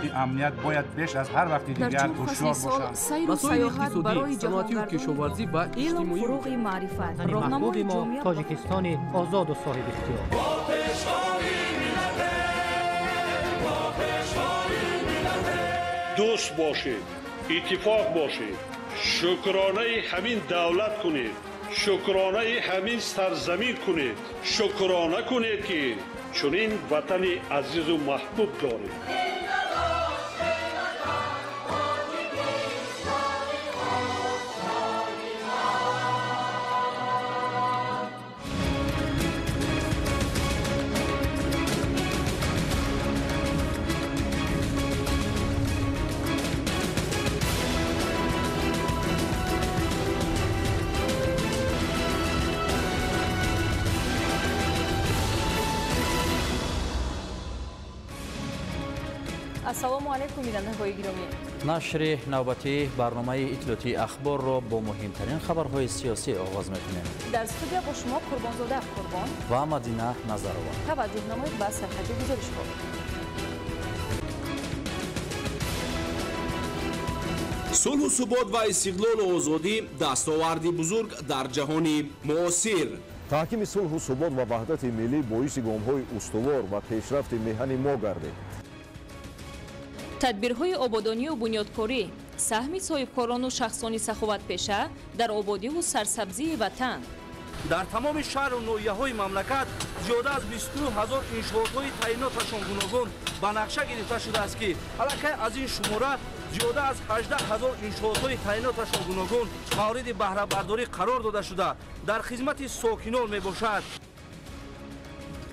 Ниҳоди амният бояд беш аз ҳар вақти дигар ҳушёр бошанд. Сайру саёҳат барои саноатию кишоварзӣ ва илм, иҷтимоӣ. Фуруғи маърифат, Ватани роҳнамои маҳбуби мо ҷомеа. Тоҷикистони озоду соҳибихтиёр. Дӯст бошед, иттифоқ бошед, шукронаи ҳамин давлат кунед, шукронаи ҳамин сарзамин кунед, шукрона кунед, ки чунин ватани азизу маҳбуб доред. Ассалому алайкум, бинандаҳои гиромӣ. Нашри навбатии барномаи иттилоотии Ахборро бо муҳимтарин хабарҳои сиёсӣ оғоз мекунем. Дар студия бо шумо Қурбонзода Қурбон ва Мадина Назарова. Таваҷҷӯҳ намоед ба сархати гузоришҳо. Сулҳу субот ва истиқлолу озодӣ — дастоварди бузург дар ҷаҳони муосир. Таҳкими сулҳу субот ва ваҳдати миллӣ боиси гомҳои устувор ва пешрафти меҳани мо гардид. Тадбирҳои ободонию бунёдкорӣ, саҳми соҳибкорону шахсони саховатпеша дар ободиву сарсабзии ватан. Дар тамоми шаҳру ноҳияҳои мамлакат зиёда аз 29 ҳазор иншоотҳои таъиноташон гуногун ба нақша гирифта шудааст, ки аллакай аз ин шумора зиёда аз 18 ҳазор иншоотҳои таъиноташон гуногун мавриди баҳрабардорӣ қарор дода шуда, дар хизмати сокинон мебошад.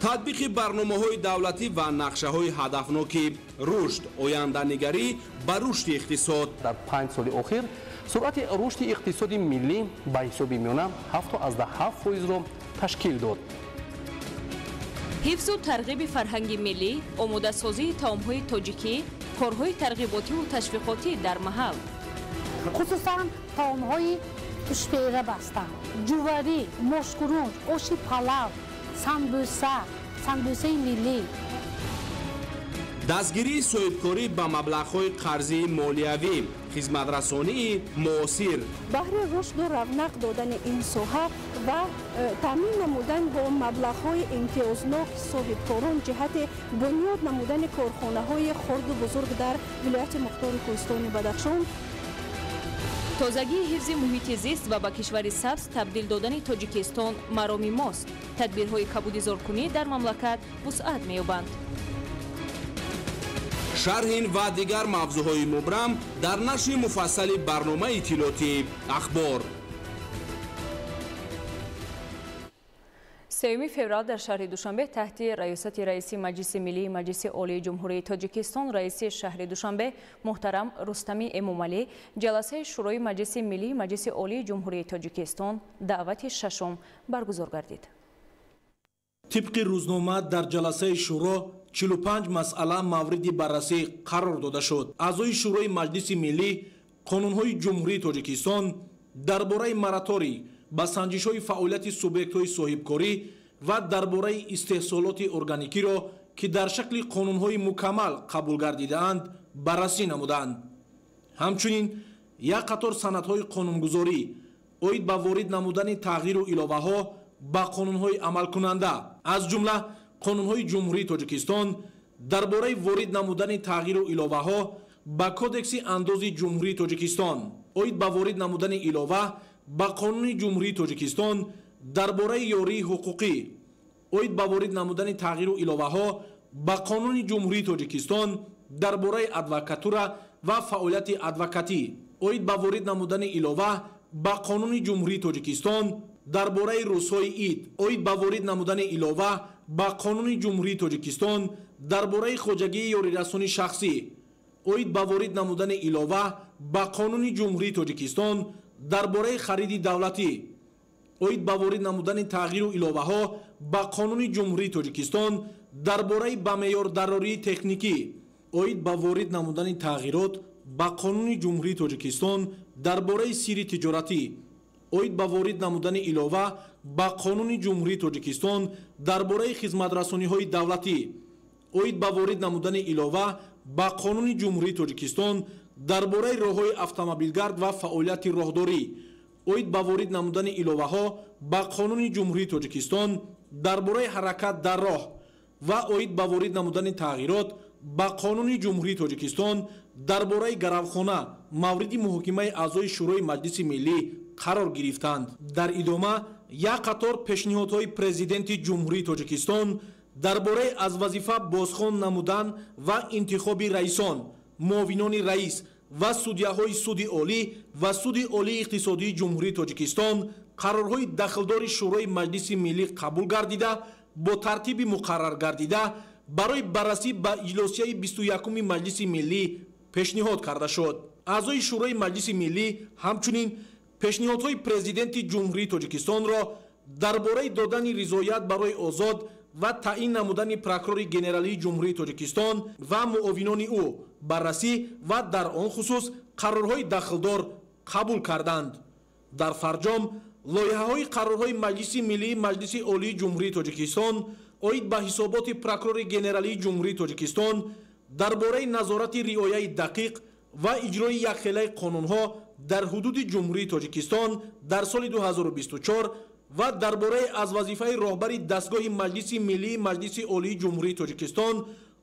Татбиқи барномаҳои давлатӣ ва нақшаҳои ҳадафноки рушд, оянданигарӣ ба рушди иқтисод. Дар 5 соли охир суръати рушди иқтисоди миллӣ ба ҳисоби миёна 7,7 фоизро ташкил дод. Ҳифзу тарғиби фарҳанги миллӣ, омодасозии таомҳои тоҷикӣ, корҳои тарғиботиву ташвиқотӣ дар маҳал. Хусусан таомҳои тушпера бастан, ҷуварӣ, мошкурунҷ, оши палав, самбӯса, самбӯсаи миллӣ. Дастгирии соҳибкорӣ ба маблағҳои қарзии молиявӣ, хизматрасонии муосир. Баҳри рушду равнақ додани ин соҳа ва таъмин намудан бо маблағҳои имтиёзнок соҳибкорон ҷиҳати бунёд намудани корхонаҳои хурду бузург дар вилояти мухтори кӯҳистони Бадахшон. Тозагии ҳифзи муҳити зист ва ба кишвари сабз табдил додани Тоҷикистон мароми мост. Тадбирҳои кабудизоркунӣ дар мамлакат вусъат меёбанд. Шарҳи ин ва дигар мавзӯъҳои мубрам дар нашри муфассали барномаи иттилоотии Ахбор. 3 феврал дар шаҳри Душанбе таҳти раёсати раиси Маҷлиси Миллии Маҷлиси Олии Ҷумҳурии Тоҷикистон, раиси шаҳри Душанбе муҳтарам Рустами Эмомалӣ ҷаласаи Шӯрои Маҷлиси Миллии Маҷлиси Олии Ҷумҳурии Тоҷикистон даъвати шашум баргузор гардид. Тибқи рӯзнома, дар ҷаласаи шӯро 45 масъала мавриди баррасӣ қарор дода шуд. Аъзои Шӯрои Маҷлиси Миллӣ қонунҳои Ҷумҳурии Тоҷикистон дар бораи мораторий ба санҷишҳои фаъолияти субъектҳои соҳибкорӣ ва дар бораи истеҳсолоти органикиро, ки дар шакли қонунҳои мукаммал қабул гардидаанд, баррасӣ намуданд. Ҳамчунин як қатор санадҳои қонунгузорӣ оид ба ворид намудани тағйиру иловаҳо ба қонунҳои амалкунанда, аз ҷумла қонунҳои Ҷумҳурии Тоҷикистон дар бораи ворид намудани тағйиру иловаҳо ба Кодекси андози Ҷумҳурии Тоҷикистон, оид ба ворид намудани илова ба Қонуни Ҷумҳурии Тоҷикистон дар бораи ёрии ҳуқуқӣ, оид ба ворид намудани тағйиру иловаҳо ба Қонуни Ҷумҳурии Тоҷикистон дар бораи адвокатура ва фаъолияти адвокатӣ, оид ба ворид намудани илова ба Қонуни Ҷумҳурии Тоҷикистон дар бораи рӯзҳои ид, оид ба ворид намудани илова ба Қонуни Ҷумҳурии Тоҷикистон дар бораи хоҷагии ёрирасони шахсӣ, оид ба ворид намудани илова ба Қонуни Ҷумҳурии Тоҷикистон дар бораи хариди давлатӣ, оид ба ворид намудани тағйиру иловаҳо ба Қонуни Ҷумҳурии Тоҷикистон дар бораи ба меъёр дарории техникӣ, оид ба ворид намудани тағйирот ба Қонуни Ҷумҳурии Тоҷикистон дар бораи сирри тиҷоратӣ, оид ба ворид намудани илова ба Қонуни Ҷумҳурии Тоҷикистон дар бораи хизматрасониҳои давлатӣ, оид ба ворид намудани илова ба Қонуни Ҷумҳурии Тоҷикистон дар бораи роҳҳои автомобилгард ва фаъолияти роҳдорӣ, оид ба ворид намудани иловаҳо ба Қонуни Ҷумҳурии Тоҷикистон дар бораи ҳаракат дар роҳ ва оид ба ворид намудани тағйирот ба Қонуни Ҷумҳурии Тоҷикистон дар бораи гаравхона мавриди муҳокимаи аъзои Шӯрои Маҷлиси Миллӣ қарор гирифтанд. Дар идома як қатор пешниҳодҳои Президенти Ҷумҳурии Тоҷикистон дар бораи аз вазифа бозхон намудан ва интихоби раисон, муовинони раис ва судяҳои Суди Олӣ ва Суди Олии Иқтисодии Ҷумҳурии Тоҷикистон қарорҳои дахлдори Шӯрои Маҷлиси Миллӣ қабул гардида, бо тартиби муқаррар гардида барои баррасӣ ба иҷлосияи 21-уми Маҷлиси Миллӣ пешниҳод карда шуд. Аъзои Шӯрои Маҷлиси Миллӣ ҳамчунин пешниҳодҳои Президенти Ҷумҳурии Тоҷикистонро дар бораи додани ризоят барои озод ва таъин намудани прокурори генералии Ҷумҳурии Тоҷикистон ва муовинони ӯ баррасӣ ва дар он хусус қарорҳои дахлдор қабул карданд. Дар фарҷом лоиҳаҳои қарорҳои Маҷлиси Миллии Маҷлиси Олии Ҷумҳурии Тоҷикистон оид ба ҳисоботи прокурори генералии Ҷумҳурии Тоҷикистон дар бораи назорати риояи дақиқ ва иҷрои якхелаи қонунҳо дар ҳудуди Ҷумҳурии Тоҷикистон дар соли 2024 ва дар бораи аз вазифаи роҳбари дастгоҳи Маҷлиси Миллии Маҷлиси Олии Ҷумҳурии Тоҷикистон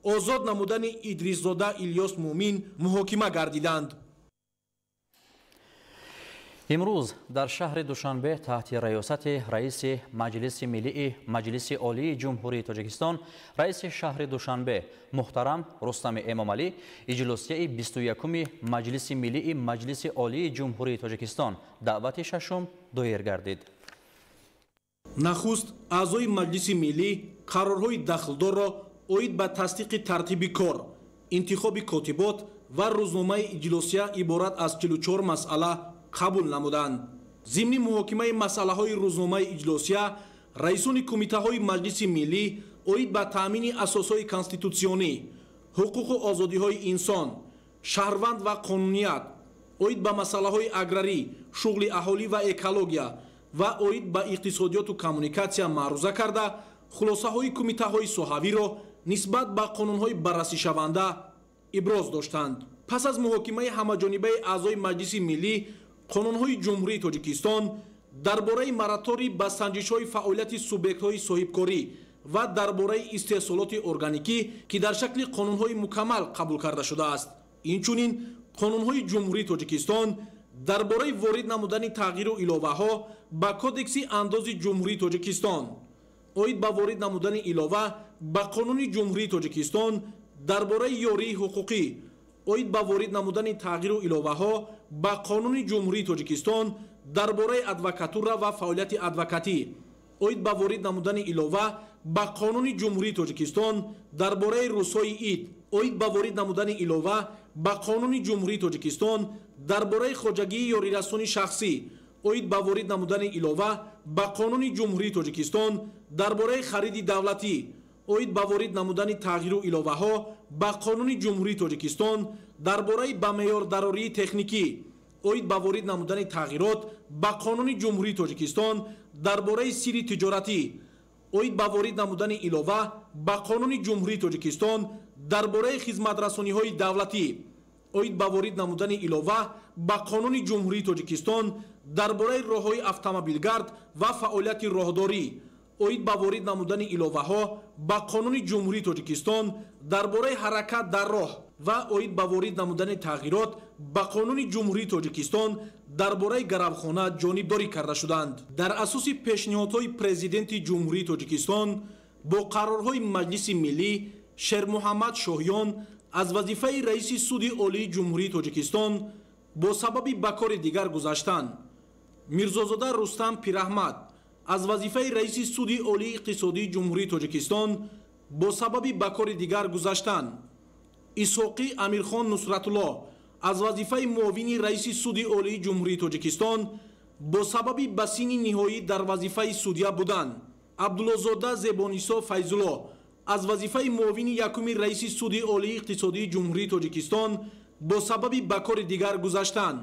озод намудани Идрисзода Илёс Муъмин муҳокима гардиданд. Имрӯз дар шаҳри Душанбе таҳти раёсати раиси Маҷлиси Миллии Маҷлиси Олии Ҷумҳурии Тоҷикистон, раиси шаҳри Душанбе муҳтарам Рустами Эмомалӣ иҷлосияи 21-уми Маҷлиси Миллии Маҷлиси Олии Ҷумҳурии Тоҷикистон даъвати шашум доир гардид. Нахуст аъзои Маҷлиси Миллӣ қарорҳои дахлдорро оид ба тасдиқи тартиби кор, интихоби котибот ва рӯзномаи иҷлосия иборат аз 44 масъала қабул намуданд. Зимни муҳокимаи масъалаҳои рӯзномаи иҷлосия раисони кумитаҳои Маҷлиси Миллӣ оид ба таъмини асосҳои конститутсионӣ, ҳуқуқу озодиҳои инсон, шаҳрванд ва қонуният, оид ба масъалаҳои аграрӣ, шуғли аҳолӣ ва экология ва оид ба иқтисодиёту коммуникатсия маъруза карда, хулосаҳои кумитаҳои соҳавиро нисбат ба қонунҳои баррасишаванда иброз доштанд. Пас аз муҳокимаи ҳамаҷонибаи аъзои Маҷлиси Миллӣ қонунҳои Ҷумҳурии Тоҷикистон дар бораи мораторий ба санҷишҳои фаъолияти субъектҳои соҳибкорӣ ва дар бораи истеҳсолоти органикӣ, ки дар шакли қонунҳои мукаммал қабул карда шудааст. Инчунин қонунҳои Ҷумҳурии Тоҷикистон дар бораи ворид намудани тағйиру иловаҳо ба Кодекси андози Ҷумҳурии Тоҷикистон, оид ба ворид намудани илова ба Қонуни Ҷумҳурии Тоҷикистон дар бораи ёрии ҳуқуқӣ, оид ба ворид намудани тағйиру иловаҳо ба Қонуни Ҷумҳурии Тоҷикистон дар бораи адвокатура ва фаъолияти адвокатӣ, оид ба ворид намудани илова ба Қонуни Ҷумҳурии Тоҷикистон дар бораи рӯзҳои ид, оид ба ворид намудани илова ба Қонуни Ҷумҳурии Тоҷикистон дар бораи хоҷагии ёрирасони шахсӣ, оид ба ворид намудани илова ба Қонуни Ҷумҳурии Тоҷикистон дар бораи хариди давлатӣ, оид ба ворид намудани тағйиру иловаҳо ба Қонуни Ҷумҳурии Тоҷикистон дар бораи ба меъёр дарории техникӣ, оид ба ворид намудани тағйирот ба Қонуни Ҷумҳурии Тоҷикистон дар бораи сирри тиҷоратӣ, оид ба ворид намудани илова ба Қонуни Ҷумҳурии Тоҷикистон дар бораи хизматрасониҳои давлатӣ, оид ба ворид намудани илова ба Қонуни Ҷумҳурии Тоҷикистон дар бораи роҳҳои автомобилгард ва фаъолияти роҳдорӣ, оид ба ворид намудани иловаҳо ба Қонуни Ҷумҳурии Тоҷикистон дар бораи ҳаракат дар роҳ ва оид ба ворид намудани тағйирот ба Қонуни Ҷумҳурии Тоҷикистон дар бораи гаравхона ҷонибдорӣ карда шуданд. Дар асоси пешниҳодҳои Президенти Ҷумҳурии Тоҷикистон бо қарорҳои Маҷлиси Миллӣ Шермуҳаммад Шоҳиён аз вазифаи раиси Суди Олии Ҷумҳурии Тоҷикистон бо сабаби ба кори дигар гузаштан, Мирзозода Рустам Пираҳмад аз вазифаи раиси Суди Олии Иқтисодии Ҷумҳурии Тоҷикистон бо сабаби ба кори дигар гузаштан, Исҳоқӣ Амирхон Нусратулло аз вазифаи муовини раиси Суди Олии Ҷумҳурии Тоҷикистон бо сабаби ба синни ниҳоӣ дар вазифаи судя будан, Абдуллозода Зебонисо Файзулло аз вазифаи муовини якуми раиси Суди Олии Иқтисодии Ҷумҳурии Тоҷикистон бо сабаби ба кори дигар гузаштан,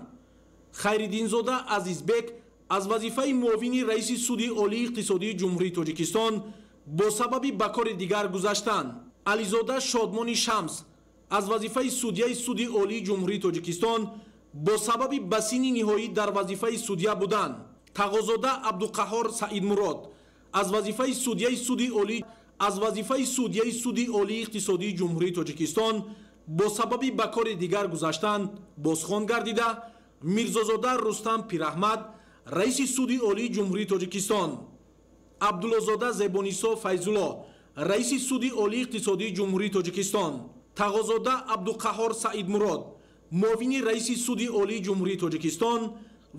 Хайриддинзода Азизбек аз вазифаи муовини раиси Суди Олии Иқтисодии Ҷумҳурии Тоҷикистон бо сабаби ба кори дигар гузаштан, Ализода Шодмони Шамс Аз вазифаи судяи Суди Олии Ҷумҳурии Тоҷикистон бо сабаби ба синни ниҳоӣ дар вазифаи судя будан. Тағозода Абдуқаҳор Саидмурод аз вазифаи судяи Суди Олӣ аз вазифаи судяи Суди Олии Иқтисодии Ҷумҳурии Тоҷикистон бо сабаби ба кори дигар гузаштан бозхон гардида, Мирзозода Рустам Пираҳмад раиси Суди Олии Ҷумҳурии Тоҷикистон, Абдуллозода Зебонисо Файзулло раиси Суди Олии Иқтисодии Ҷумҳурии Тоҷикистон, Тағозода Абдуқаҳор Саидмурод муовини раиси Суди Олии Ҷумҳурии Тоҷикистон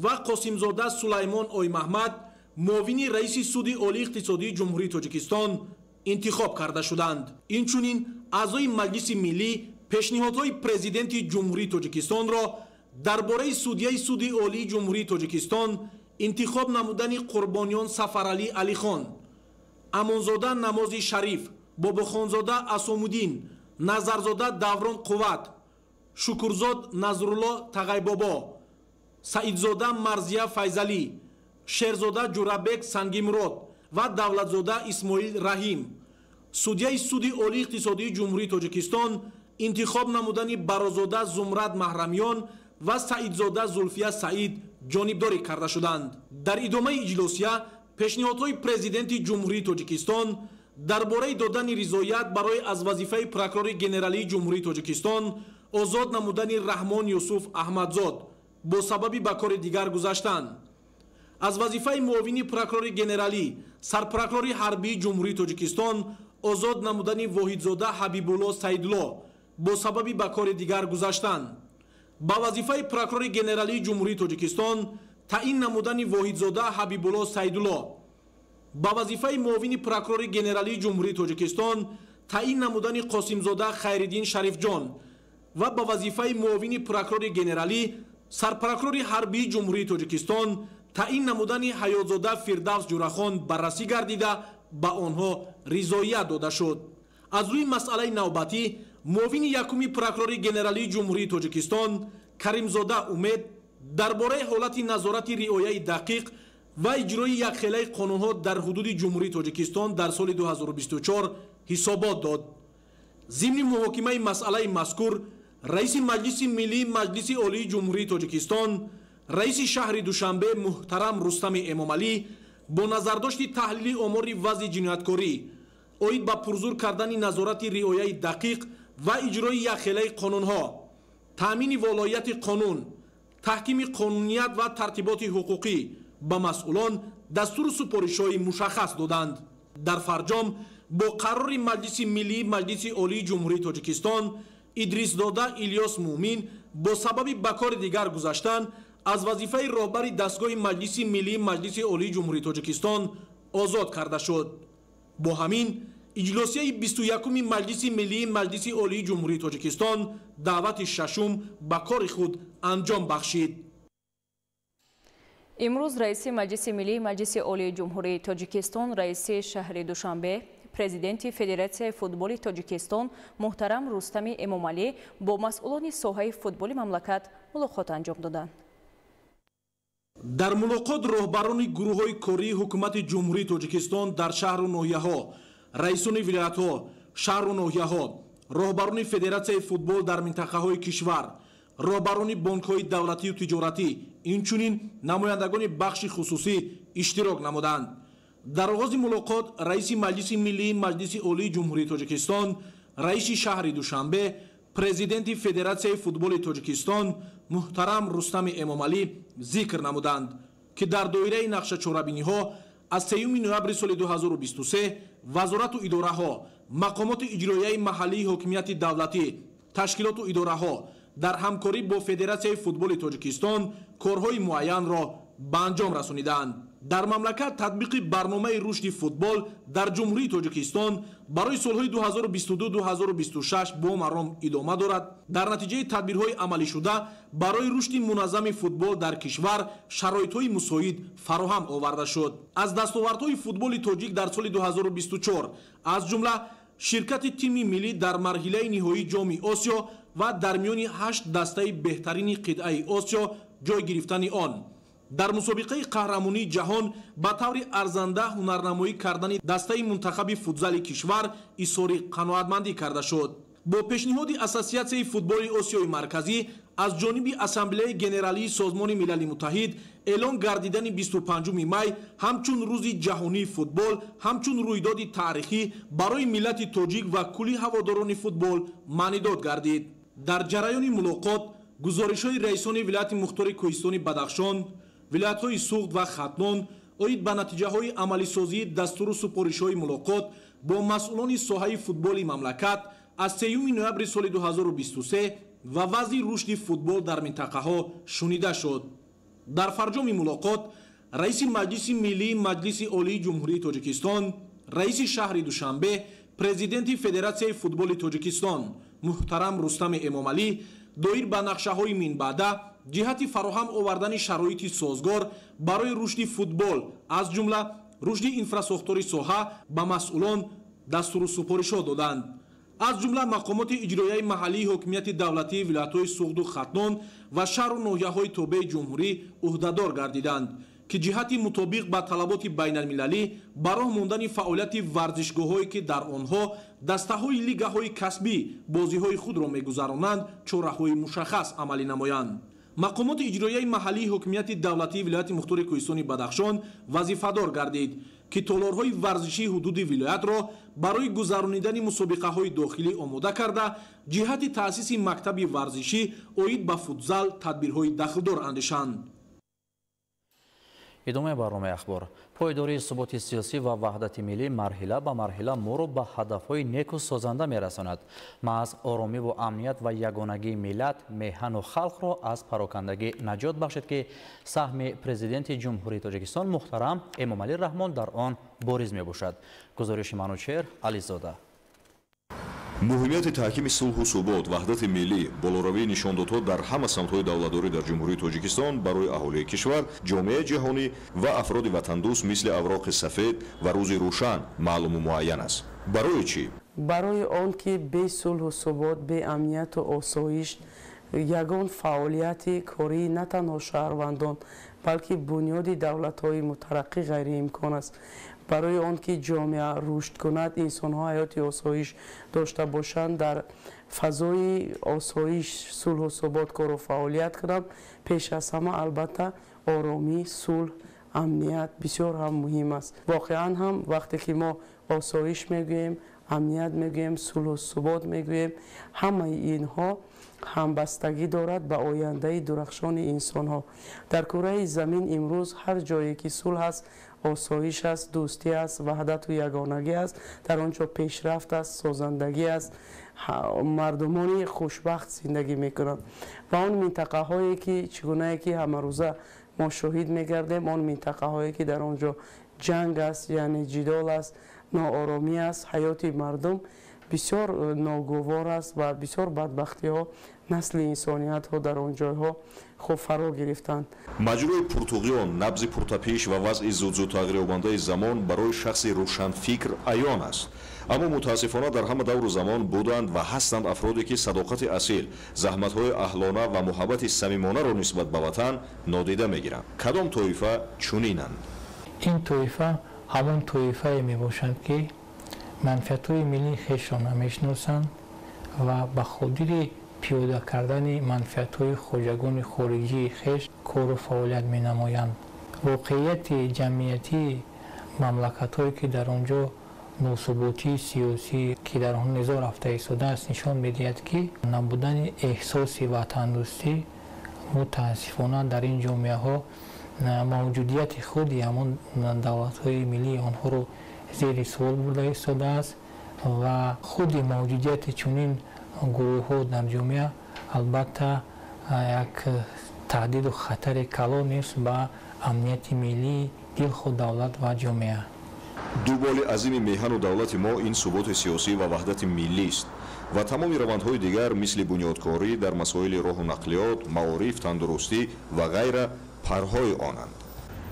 ва Қосимзода Сулаймон Оймаҳмад муовини раиси Суди Олии Иқтисодии Ҷумҳурии Тоҷикистон интихоб карда шуданд. Инчунин аъзои Маҷлиси Миллӣ пешниҳодҳои Президенти Ҷумҳурии Тоҷикистонро дар бораи судяи Суди Олии Ҷумҳурии Тоҷикистон интихоб намудани Қурбониён Сафаралӣ Алихон, Амонзода Намози Шариф, Бобохонзода Асомуддин, Назарзода Даврон Қувват, Шукурзод Назрулло Тағайбобо, Саидзода Марзия Файзалӣ, Шерзода Ҷурабек Сангимурод ва Давлатзода Исмоил Раҳим, судяи Суди Олии Иқтисодии Ҷумҳурии Тоҷикистон интихоб намудани Барозода Зумрад Маҳрамиён ва Саидзода Зулфия Саид ҷонибдорӣ карда шуданд. Дар идомаи иҷлосия пешниҳодҳои Президенти Ҷумҳурии Тоҷикистон дар бораи додани ризоят барои аз вазифаи прокурори генералии Ҷумҳурии Тоҷикистон озод намудани Раҳмон Юсуф Аҳмадзод бо сабаби ба кори дигар гузаштан, аз вазифаи муовини прокурори генералӣ сарпрокурори ҳарбии Ҷумҳурии Тоҷикистон озод намудани Воҳидзода Ҳабибулло Саидло бо сабаби ба кори дигар гузаштан, ба вазифаи прокурори генералии Ҷумҳурии Тоҷикистон таъин намудани Воҳидзода Ҳабибулло Саидулло, ба вазифаи муовини прокурори генералии Ҷумҳурии Тоҷикистон таъин намудани Қосимзода Хайриддин Шарифҷон ва ба вазифаи муовини прокурори генералӣ сарпрокурори ҳарбии Ҷумҳурии Тоҷикистон таъин намудани Ҳаётзода Фирдавс Ҷурахон баррасӣ гардида, ба онҳо ризоят дода шуд. Аз рӯи масъалаи навбатӣ муовини якуми прокурори генералии Ҷумҳурии Тоҷикистон Каримзода Умед дар бораи ҳолати назорати риояи дақиқ ва иҷрои якхелаи қонунҳо дар ҳудуди Ҷумҳурии Тоҷикистон дар соли 2024 ҳисобот дод. Зимни муҳокимаи масъалаи мазкур раиси Маҷлиси Миллии Маҷлиси Олии Ҷумҳурии Тоҷикистон, раиси шаҳри Душанбе муҳтарам Рустами Эмомалӣ бо назардошти таҳлили омори вазъи ҷинояткорӣ оид ба пурзур кардани назорати риояи дақиқ ва иҷрои якхелаи қонунҳо, таъмини волоияти қонун, таҳкими қонуният ва тартиботи ҳуқуқӣ ба масъулон дастуру супоришҳои мушаххас доданд. Дар фарҷом бо қарори Маҷлиси Миллии Маҷлиси Олии Ҷумҳурии Тоҷикистон Идрисзода Илёс Муъмин бо сабаби ба кори дигар гузаштан аз вазифаи роҳбари дастгоҳи Маҷлиси Миллии Маҷлиси Олии Ҷумҳурии Тоҷикистон озод карда шуд. Бо ҳамин иҷлосияи 21-уми Маҷлиси Миллии Маҷлиси Олии Ҷумҳурии Тоҷикистон даъвати шашум ба кори худ анҷом бахшид. Имрӯз раиси Маҷлиси Миллии Маҷлиси Олии Ҷумҳурии Тоҷикистон, раиси шаҳри Душанбе, президенти Федератсияи футболи Тоҷикистон муҳтарам Рустами Эмомалӣ бо масъулони соҳаи футболи мамлакат мулоқот анҷом доданд. Дар мулоқот роҳбарони гурӯҳҳои кории ҳукумати Ҷумҳурии Тоҷикистон дар шаҳру ноҳияҳо, раисони вилоятҳо, шаҳру ноҳияҳо, роҳбарони Федератсияи футбол дар минтақаҳои кишвар, роҳбарони бонкҳои давлатию тиҷоратӣ, инчунин намояндагони бахши хусусӣ иштирок намуданд. Дар оғози мулоқот раиси Маҷлиси Миллии Маҷлиси Олии Ҷумҳурии Тоҷикистон, раиси шаҳри Душанбе, президенти Федератсияи футболи Тоҷикистон муҳтарам Рустами Эмомалӣ зикр намуданд, ки дар доираи нақшачорабиниҳо аз 3 ноябри соли 2023 вазорату идораҳо, мақомоти иҷроияи маҳаллии ҳокимияти давлатӣ, ташкилоту идораҳо дар ҳамкорӣ бо Федератсияи футболи Тоҷикистон корҳои муайянро ба анҷом расонидаанд. Дар мамлакат татбиқи барномаи рушди футбол дар Ҷумҳурии Тоҷикистон барои солҳои 2022-2026 бо маром идома дорад. Дар натиҷаи тадбирҳои амалишуда барои рушди муназзами футбол дар кишвар шароитҳои мусоид фароҳам оварда шуд. Аз дастовардҳои футболи тоҷик дар соли 2024 аз ҷумла ширкати тими миллӣ дар марҳилаи ниҳоии Ҷоми Осиё ва дар миёни 8 дастаи беҳтарини қитъаи Осиё ҷой гирифтани он, дар мусобиқаи қаҳрамонии ҷаҳон ба таври арзанда ҳунарнамоӣ кардани дастаи мунтахаби футзали кишвар изҳори қаноатмандӣ карда шуд. Бо пешниҳоди Ассотсиатсияи футболи Осиёи Марказӣ аз ҷониби Ассамблеяи Генералии Созмони Милали Муттаҳид эълон гардидани 25 май ҳамчун рӯзи ҷаҳонии футбол, ҳамчун рӯйдоди таърихӣ барои миллати тоҷик ва кулли ҳаводорони футбол маънидод гардид. Дар ҷараёни мулоқот гузоришҳои раисони вилояти мухтори Кӯҳистони Бадахшон, вилоятҳои Суғд ва Хатлон оид ба натиҷаҳои амалисозии дастуру супоришҳои мулоқот бо масъулони соҳаи футболи мамлакат аз 3 ноябри соли 2023 ва вазъи рушди футбол дар минтақаҳо шунида шуд. Дар фарҷоми мулоқот раиси Маҷлиси Миллии Маҷлиси Олии Ҷумҳурии Тоҷикистон, раиси шаҳри Душанбе, президенти Федератсияи футболи Тоҷикистон муҳтарам Рустами Эмомалӣ доир ба нақшаҳои минбаъда ҷиҳати фароҳам овардани шароити созгор барои рушди футбол, аз ҷумла рушди инфрасохтори соҳа, ба масъулон дастуру супоришҳо доданд. Аз ҷумла мақомоти иҷроияи маҳаллии ҳокимияти давлатии вилоятҳои Суғду Хатлон ва шаҳру ноҳияҳои тобеи ҷумҳурӣ ӯҳдадор гардиданд, ки ҷиҳати мутобиқ ба талаботи байналмилалӣ ба роҳ мондани фаъолияти варзишгоҳҳое, ки дар онҳо дастаҳои лигаҳои касбӣ бозиҳои худро мегузаронанд, чораҳои мушаххас амалӣ намоянд. Мақомоти иҷроияи маҳаллии ҳокимияти давлатии вилояти мухтори Кӯҳистони Бадахшон вазифадор гардид, ки толорҳои варзишии ҳудуди вилоятро барои гузаронидани мусобиқаҳои дохилӣ омода карда, ҷиҳати таъсиси мактаби варзишӣ оид ба футзал тадбирҳои дахлдор андешанд. Идомаи барномаи ахбор. Пойдории суботи сиёсӣ ва ваҳдати миллӣ марҳила ба марҳила моро ба ҳадафҳои неку созанда мерасонад. Маҳз оромиву амният ва ягонагии миллат, меҳану халқро аз парокандагӣ наҷот бахшид, ки саҳми президенти Ҷумҳурии Тоҷикистон муҳтарам Эмомалӣ Раҳмон дар он бориз мебошад. Гузориши Манучер Ализода. Муҳимияти таҳкими сулҳу субот, ваҳдати миллӣ, болоравии нишондодҳо дар ҳама самтҳои давлатдорӣ дар Ҷумҳурии Тоҷикистон барои аҳолии кишвар, ҷомеаи ҷаҳонӣ ва афроди ватандӯст мисли авроқи сафед ва рӯзи рӯшан маълуму муайян аст. Барои чӣ? Барои он ки бе сулҳу субот, бе амнияту осоиш ягон фаъолияти кории на танҳо шаҳрвандон, балки бунёди давлатҳои мутараққӣ ғайриимкон аст. Барои он ки ҷомеа рушд кунад, инсонҳо ҳаёти осоиш дошта бошанд, дар фазои осоиш, сулҳу субот кору фаъолият кунанд, пеш аз ҳама албатта оромӣ, сулҳ, амният бисёр ҳам муҳим аст. Воқеан ҳам вақте ки мо осоиш мегӯем, амният мегӯем, сулҳу субот мегӯем, ҳамаи инҳо ҳамбастагӣ дорад ба ояндаи дурахшони инсонҳо. Дар кураи замин имрӯз ҳар ҷое ки сулҳ аст, осоиш аст, дӯстӣ аст, ваҳдату ягонагӣ аст, дар он ҷо пешрафт аст, созандагӣ аст, мардумони хушбахт зиндагӣ мекунанд. Ва он минтақаҳое ки чӣ гунае ки ҳамарӯза мо шоҳид мегардем, он минтақаҳое ки дар он ҷо ҷанг аст, яъне ҷидол аст, нооромӣ аст, ҳаёти мардум бисёр ногувор аст ва бисёр бадбахтиҳо насли инсониятҳо дар он ҷойҳо хуб фаро гирифтанд. Маҷрӯи пуртуғён, набзи пуртапиш ва вазъи зудзуд тағйирёбандаи замон барои шахси рӯшанфикр аён аст. Аммо мутаассифона дар ҳама давру замон буданд ва ҳастанд афроде ки садоқати асил, заҳматҳои аҳлона ва муҳаббати самимонаро нисбат ба ватан нодида мегиранд. Кадом тоифа чунинанд? Ин тоифа ҳамон тоифае мебошанд, ки манфиатҳои миллии хешро намешиносанд ва ба хотири пиёда кардани манфиатҳои хоҷагони хориҷии хеш кору фаъолият менамоянд. Воқеияти ҷамъиятии мамлакатҳое, ки дар он ҷо носуботии сиёсӣ, ки дар он низоъ рафта истодааст, нишон медиҳад, ки набудани эҳсоси ватандӯстӣ мутаассифона дар ин ҷомеаҳо мавҷудияти худи ҳамон давлатҳои миллии онҳоро зери суол бурда истодааст ва худи мавҷудияти чунин гурӯҳҳо дар ҷомеа албатта як таҳдиду хатари калон нест ба амнияти миллии дилхоҳ давлат ва ҷомеа. Ду боли азими меҳану давлати мо ин суботи сиёсӣ ва ваҳдати миллист ва тамоми равандҳои дигар мисли бунёдкорӣ дар масоили роҳу нақлиёт, маориф, тандурустӣ ва ғайра парҳои онанд.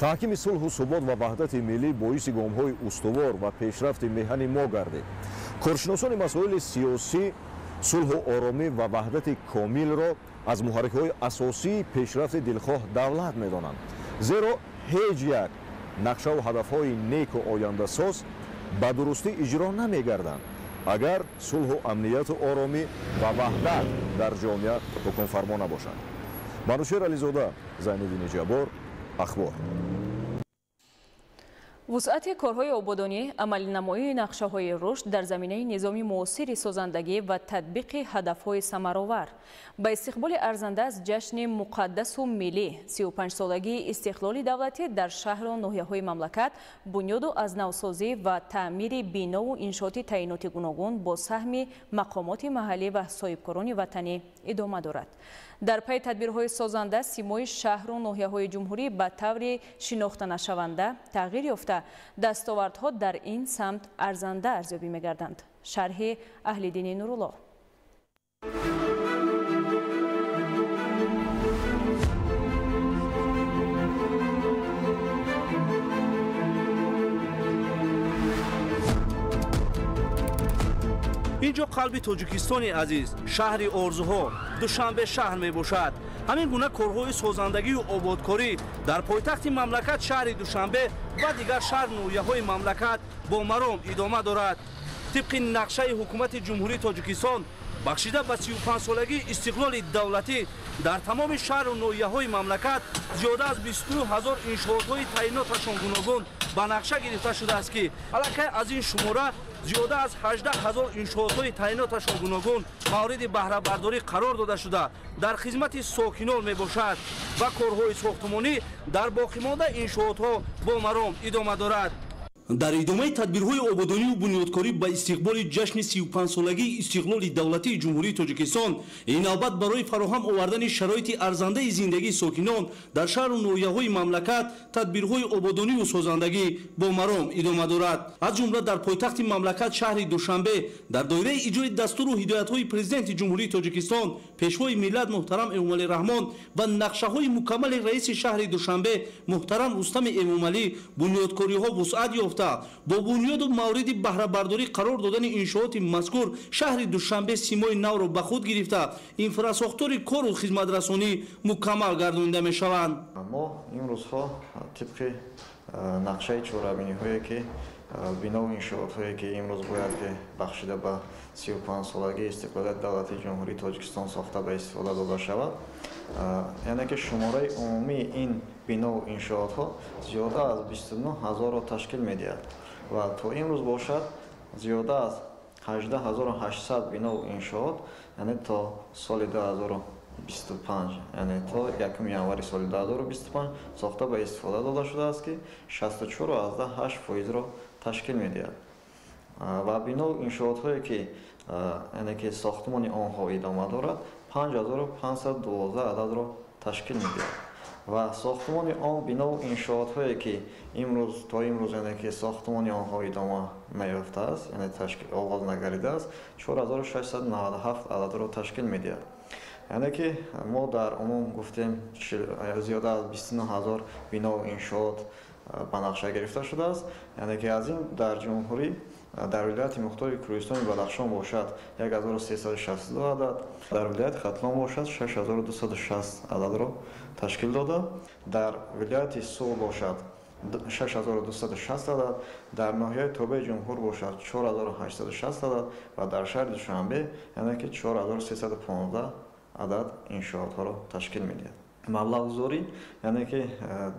Таҳкими сулҳу субот ва ваҳдати миллӣ боиси гомҳои устувор ва пешрафти меҳани мо гардид. Коршиносони масоили сиёсӣ сулҳу оромӣ ва ваҳдати комилро аз муҳаррикҳои асосии пешрафти дилхоҳ давлат медонанд. Зеро ҳеҷ як нақшаву ҳадафҳои неку ояндасоз ба дурустӣ иҷро намегарданд. Агар сулҳу амнияту оромӣ ва ваҳдат дар ҷомеа ҳукмфармо набошанд. Манушер Ализода, Зайниддини Ҷаббор, Ахбор. Вусъати корҳои ободонӣ, амалинамоии нақшаҳои рушд дар заминаи низоми муосири созандагӣ ва татбиқи ҳадафҳои самаровар. Ба истиқболи арзанда аз ҷашни муқаддасу миллӣ 35-солагии истиқлоли давлатӣ дар шаҳру ноҳияҳои мамлакат бунёду аз навсозӣ ва таъмири бинову иншооти таъиноти гуногун бо саҳми мақомоти маҳаллӣ ва соҳибкорони ватанӣ идома дорад. Дар пайи тадбирҳои созанда симои шаҳру ноҳияҳои ҷумҳурӣ ба таври шинохтанашаванда тағйир ёфта, дастовардҳо дар ин самт арзанда арзёбӣ мегарданд. Шарҳи Аҳлиддини Нуруллоҳ. Инҷо қалби Тоҷикистони азиз, шаҳри орзуҳо, Душанбе шаҳр мебошад. Ҳамин гуна корҳои созандагию ободкорӣ дар пойтахти мамлакат шаҳри Душанбе ва дигар шаҳр ноҳияҳои мамлакат бо маром идома дорад. Тибқи нақшаи ҳукумати Ҷумҳурии Тоҷикистон бахшида ба 35-солагии истиқлоли давлатӣ дар тамоми шаҳру ноҳияҳои мамлакат зиёда аз 22 ҳазор иншоотҳои таъиноташон гуногун ба нақша гирифта шудааст, ки аллакай аз ин шумора зиёда аз 18 ҳазор иншоотҳои таъиноташон гуногун мавриди баҳрабардорӣ қарор дода шуда дар хизмати сокинон мебошад ва корҳои сохтмонӣ дар боқимонда иншоотҳо бо маром идома дорад. Дар идомаи тадбирҳои ободонию бунёдкорӣ ба истиқболи ҷашни 35-солагии истиқлоли давлатии Ҷумҳурии Тоҷикистон ин навбат барои фароҳам овардани шароити арзандаи зиндагии сокинон дар шаҳру ноҳияҳои мамлакат тадбирҳои ободонию созандагӣ бо маром идома дорад. Аз ҷумла дар пойтахти мамлакат шаҳри Душанбе дар доираи иҷрои дастуру ҳидоятҳои Президенти Ҷумҳурии Тоҷикистон, Пешвои миллат муҳтарам Эмомалӣ Раҳмон ва нақшаҳои мукаммали раиси шаҳри Душанбе муҳтарам Рустами Эмомалӣ бунёдкориҳо вусъат ёфта бо бунёду мавриди баҳрабардорӣ қарор додани иншооти мазкур шаҳри Душанбе симои навро ба худ гирифта, инфрасохтори кору хизматрасонӣ мукаммал гардонида мешаванд. Мо имрӯзҳо тибқи нақшаи чорабиниҳое ки бинову иншоотҳое ки имрӯз бояд ки бахшида ба 35-солагии истиқлолияти давлатии Ҷумҳурии Тоҷикистон сохта ба истифода дода шавад, яъне ки шумораи умумии ин бинову иншоотҳо зиёда аз 29 ҳазорро ташкил медиҳад ва то имрӯз бошад зиёда аз 18800 бинову иншоот, яъне то соли 2025, яъне то 1 январи соли 2025 сохта ба истифода дода шудааст, ки 64,8%-ро ташкил медиҳад. Ва бинову иншоотҳое ки яъне ки сохтмони онҳо идома дорад 5512 ададро ташкил медиҳад ва сохтмони он бинову иншоотҳое ки имрӯз то имрӯз яъне ки сохтмони онҳо идома наёфтааст, яъне оғоз нагардидааст, 4697 ададро ташкил медиҳад. Яъне ки мо дар умум гуфтем зиёда аз 29 ҳазор бинову иншоот ба нақша гирифта шудааст. Яъне ки аз ин дар ҷумҳурӣ дар вилояти мухтори Кӯҳистони Бадахшон бошад 1362 адад, дар вилояти Хатлон бошад 6260 ададро ташкил дода, дар вилояти Суғд бошад 6260 адад, дар ноҳияи Тобеи ҷумҳур бошад 4860 адад ва дар шаҳри Душанбе яъне ки 4315 адад иншоотҳоро ташкил медиҳад. Маблағгузорӣ яъне ки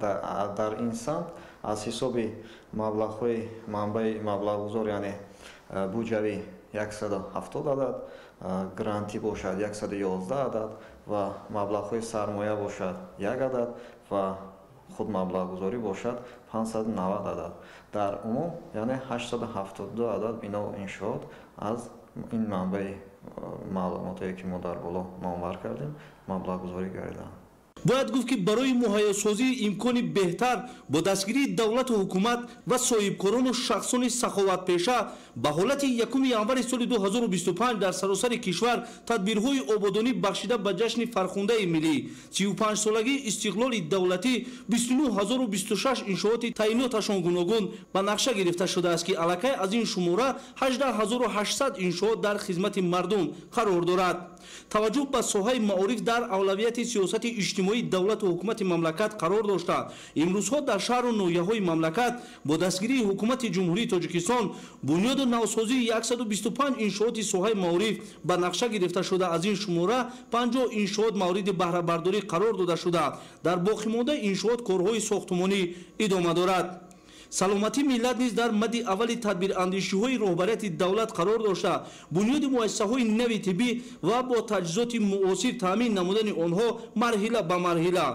дар ин самт аз ҳисоби маблағҳои манбаи маблағгузор яъне буҷавӣ 170 адад, грантӣ бошад 111 адад ва маблағҳои сармоя бошад 1 адад ва худмаблағгузорӣ бошад 590 адад. Дар умум яъне 872 адад бинову иншоот аз ин манбаи маълумотое ки мо дар боло номбар кардем маблағгузорӣ гардиданд. Бояд гуфт, ки барои муҳайёсозии имкони беҳтар бо дастгирии давлату ҳукумат ва соҳибкорону шахсони саховатпеша ба ҳолати 1 январи соли 2025 дар саросари кишвар тадбирҳои ободонӣ бахшида ба ҷашни фархундаи миллӣ 35-солагии истиқлоли давлатӣ 29026 иншооти таъиноташон гуногун ба нақша гирифта шудааст, ки аллакай аз ин шумора 18800 иншоот дар хизмати мардум қарор дорад. Таваҷҷӯҳ ба соҳаи маориф дар авлавияти сиёсати иҷтимоӣ ҳимояи давлату ҳукумати мамлакат қарор дошта, имрӯзҳо дар шаҳру ноҳияҳои мамлакат бо дастгирии ҳукумати Ҷумҳурии Тоҷикистон бунёду навсозии 125 иншооти соҳаи маориф ба нақша гирифта шуда, аз ин шумора 50 иншоот мавриди баҳрабардорӣ қарор дода шуда, дар боқимондаи иншоот корҳои сохтмонӣ идома дорад. Саломатии миллат низ дар мадди аввали тадбирандешиҳои роҳбарияти давлат қарор дошта, бунёди муассисаҳои нави тиббӣ ва бо таҷҳизоти муосир таъмин намудани онҳо марҳила ба марҳила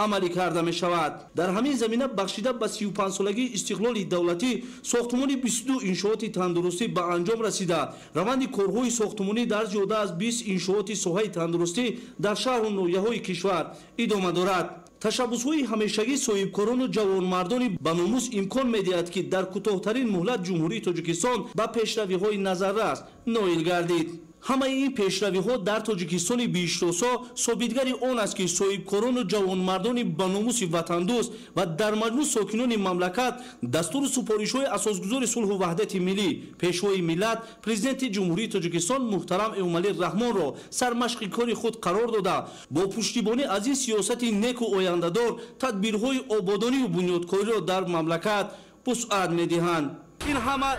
амалӣ карда мешавад. Дар ҳамин замина бахшида ба 35-солагии истиқлоли давлатӣ сохтмони 22 иншооти тандурустӣ ба анҷом расида, раванди корҳои сохтмонӣ дар зиёда аз 20 иншооти соҳаи тандурустӣ дар шаҳру ноҳияҳои кишвар идома дорад. Ташаббусҳои ҳамешагии соҳибкорону ҷавонмардони ба номус имкон медиҳад, ки дар кӯтоҳтарин муҳлат Ҷумҳурии Тоҷикистон ба пешравиҳои назаррас ноил гардид. Ҳамаи ин пешравиҳо дар Тоҷикистони биҳиштосо собитгари он аст, ки соҳибкорону ҷавонмардони ба номуси ватандӯст ва дар маҷмӯъ сокинони мамлакат дастуру супоришҳои асосгузори сулҳу ваҳдати миллӣ, пешвои миллат, Президенти Ҷумҳурии Тоҷикистон муҳтарам Эмомалӣ Раҳмонро сармашқи кори худ қарор дода, бо пуштибонӣ аз ин сиёсати неку ояндадор тадбирҳои ободонию бунёдкориро дар мамлакат вусъат медиҳанд. Ин ҳама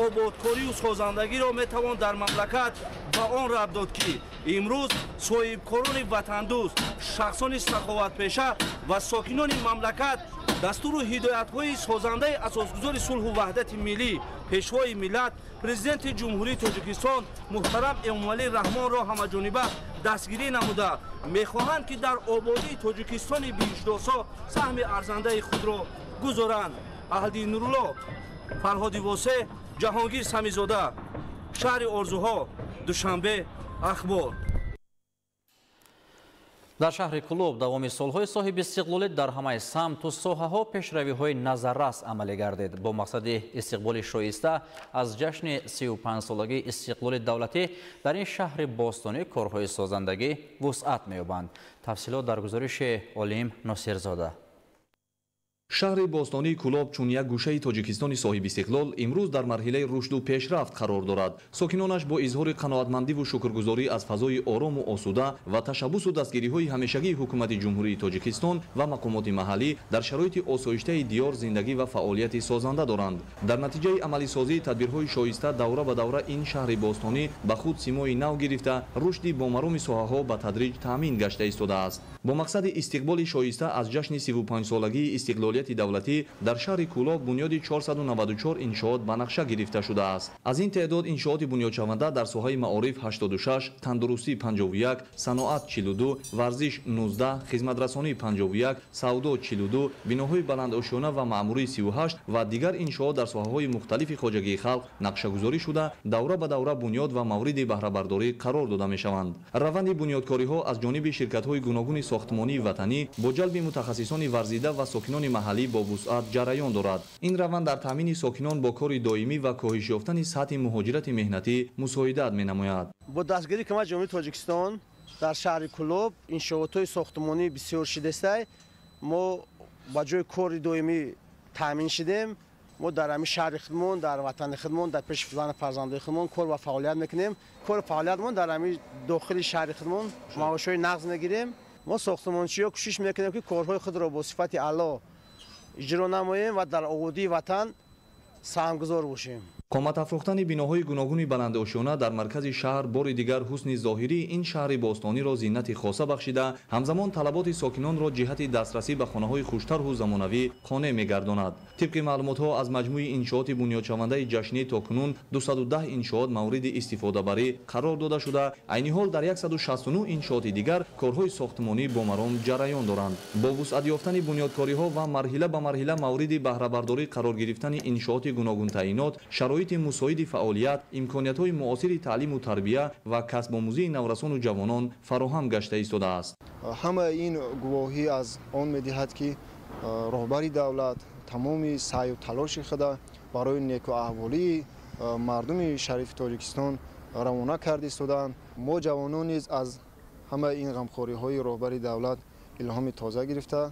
ободкорию созандагиро метавон дар мамлакат ба он рабт дод, ки имрӯз соҳибкорони ватандӯст, шахсони саховатпеша ва сокинони мамлакат дастуру ҳидоятҳои созандаи асосгузори сулҳу ваҳдати миллӣ, пешвои миллат, Президенти Ҷумҳурии Тоҷикистон муҳтарам Эмомалӣ Раҳмонро ҳамаҷониба дастгирӣ намуда, мехоҳанд, ки дар ободии Тоҷикистони биҳиштосо саҳми арзандаи худро гузоранд. Аҳди Нурулло, Фарҳоди Восе, Ҷаҳонгир Самизода, шаҳри Орзуҳо, Душанбе, Ахбор. Дар шаҳри Кулоб давоми солҳои соҳиби истиқлолӣ дар ҳамаи самту соҳаҳо пешравиҳои назаррас амалӣ гардид. Бо мақсади истиқболи шоиста аз ҷашни 35-солагии истиқлоли давлатӣ дар ин шаҳри бостонӣ корҳои созандагӣ вусъат меёбанд. Тафсилот дар гузориши Олим Носирзода. Шаҳри бостонии Кулоб чун як гӯшаи Тоҷикистони соҳибистиқлол имрӯз дар марҳилаи рушду пешрафт қарор дорад. Сокинонаш бо изҳори қаноатмандиву шукргузорӣ аз фазои орому осуда ва ташаббусу дастгириҳои ҳамешагии ҳукумати Ҷумҳурии Тоҷикистон ва мақомоти маҳаллӣ дар шароити осоиштаи диёр зиндагӣ ва фаъолияти созанда доранд. Дар натиҷаи амалисозии тадбирҳои шоиста давра ба давра ин шаҳри бостонӣ ба худ симои нав гирифта, рушди бомароми соҳаҳо ба тадриҷ таъмин гашта истодааст. Бо мақсади истиқболи шоиста аз ҷашни 35-солагии истиқлолияти давлатӣ дар шаҳри Кулоб бунёди 494 иншоот ба нақша гирифта шудааст. Аз ин теъдод иншооти бунёдшаванда дар соҳаи маориф 86, тандурустӣ 51, саноат 42, варзиш 19, хизматрасонӣ 51, савдо 42, биноҳои баландошёна ва маъмурӣ 38 ва дигар иншоот дар соҳаҳои мухталифи хоҷагии халқ нақшагузорӣ шуда, давра ба давра бунёд ва мавриди баҳрабардорӣ қарор дода мешаванд. Раванди бунёдкориҳо аз ҷониби ширкатҳои гуногуни сохтмонии ватанӣ бо ҷалби мутахассисони варзида ва сокинони маҳаллӣ бо вусъат ҷараён дорад. Ин раванд дар таъмини сокинон бо кори доимӣ ва коҳиш ёфтани сатҳи муҳоҷирати меҳнатӣ мусоидат менамояд. Бо дастгирии ҳукумати Ҷумҳурии Тоҷикистон дар шаҳри Кулоб иншоотҳои сохтмонӣ бисёр шидастай. Мо ба ҷои кори доимӣ таъмин шидем. Мо дар ҳамин шаҳри худмон, дар ватани худмон, дар пеши зану фарзандои худмон кор ва фаъолият мекунем. Кор фаъолиятмон дар ҳамин дохили шаҳри худмон маошҳои нағз мегирем. Мо сохтмончиҳо кӯшиш мекунем, ки корҳои худро бо сифати аъло иҷро намоем ва дар ободии ватан саҳмгузор бошем. Қомат афрохтани биноҳои гуногуни баландошёна дар маркази шаҳр бори дигар ҳусни зоҳирии ин шаҳри бостониро зинати хоса бахшида, ҳамзамон талаботи сокинонро ҷиҳати дастрасӣ ба хонаҳои хуштарҳу замонавӣ қонеъ мегардонад. Тибқи маълумотҳо аз маҷмӯи иншооти бунёдшавандаи ҷашнӣ то кунун 210 иншоот мавриди истифодабарӣ қарор дода шуда, айни ҳол дар 169 иншооти дигар корҳои сохтмонӣ бо маром ҷараён доранд. Бо вусъат ёфтани бунёдкориҳо ва марҳила ба марҳила мавриди баҳрабардорӣ қарор гирифтани иншооти гуногунтаъинот, шароити мусоиди фаъолият, имкониятҳои муосири таълиму тарбия ва касбомӯзии наврасону ҷавонон фароҳам гашта истодааст. Ҳамаи ин гувоҳӣ аз он медиҳад, ки роҳбари давлат тамоми саъю талоши худа барои некуаҳволии мардуми шарифи Тоҷикистон равона карда истодаанд. Мо ҷавонон низ аз ҳамаи ин ғамхориҳои роҳбари давлат илҳоми тоза гирифта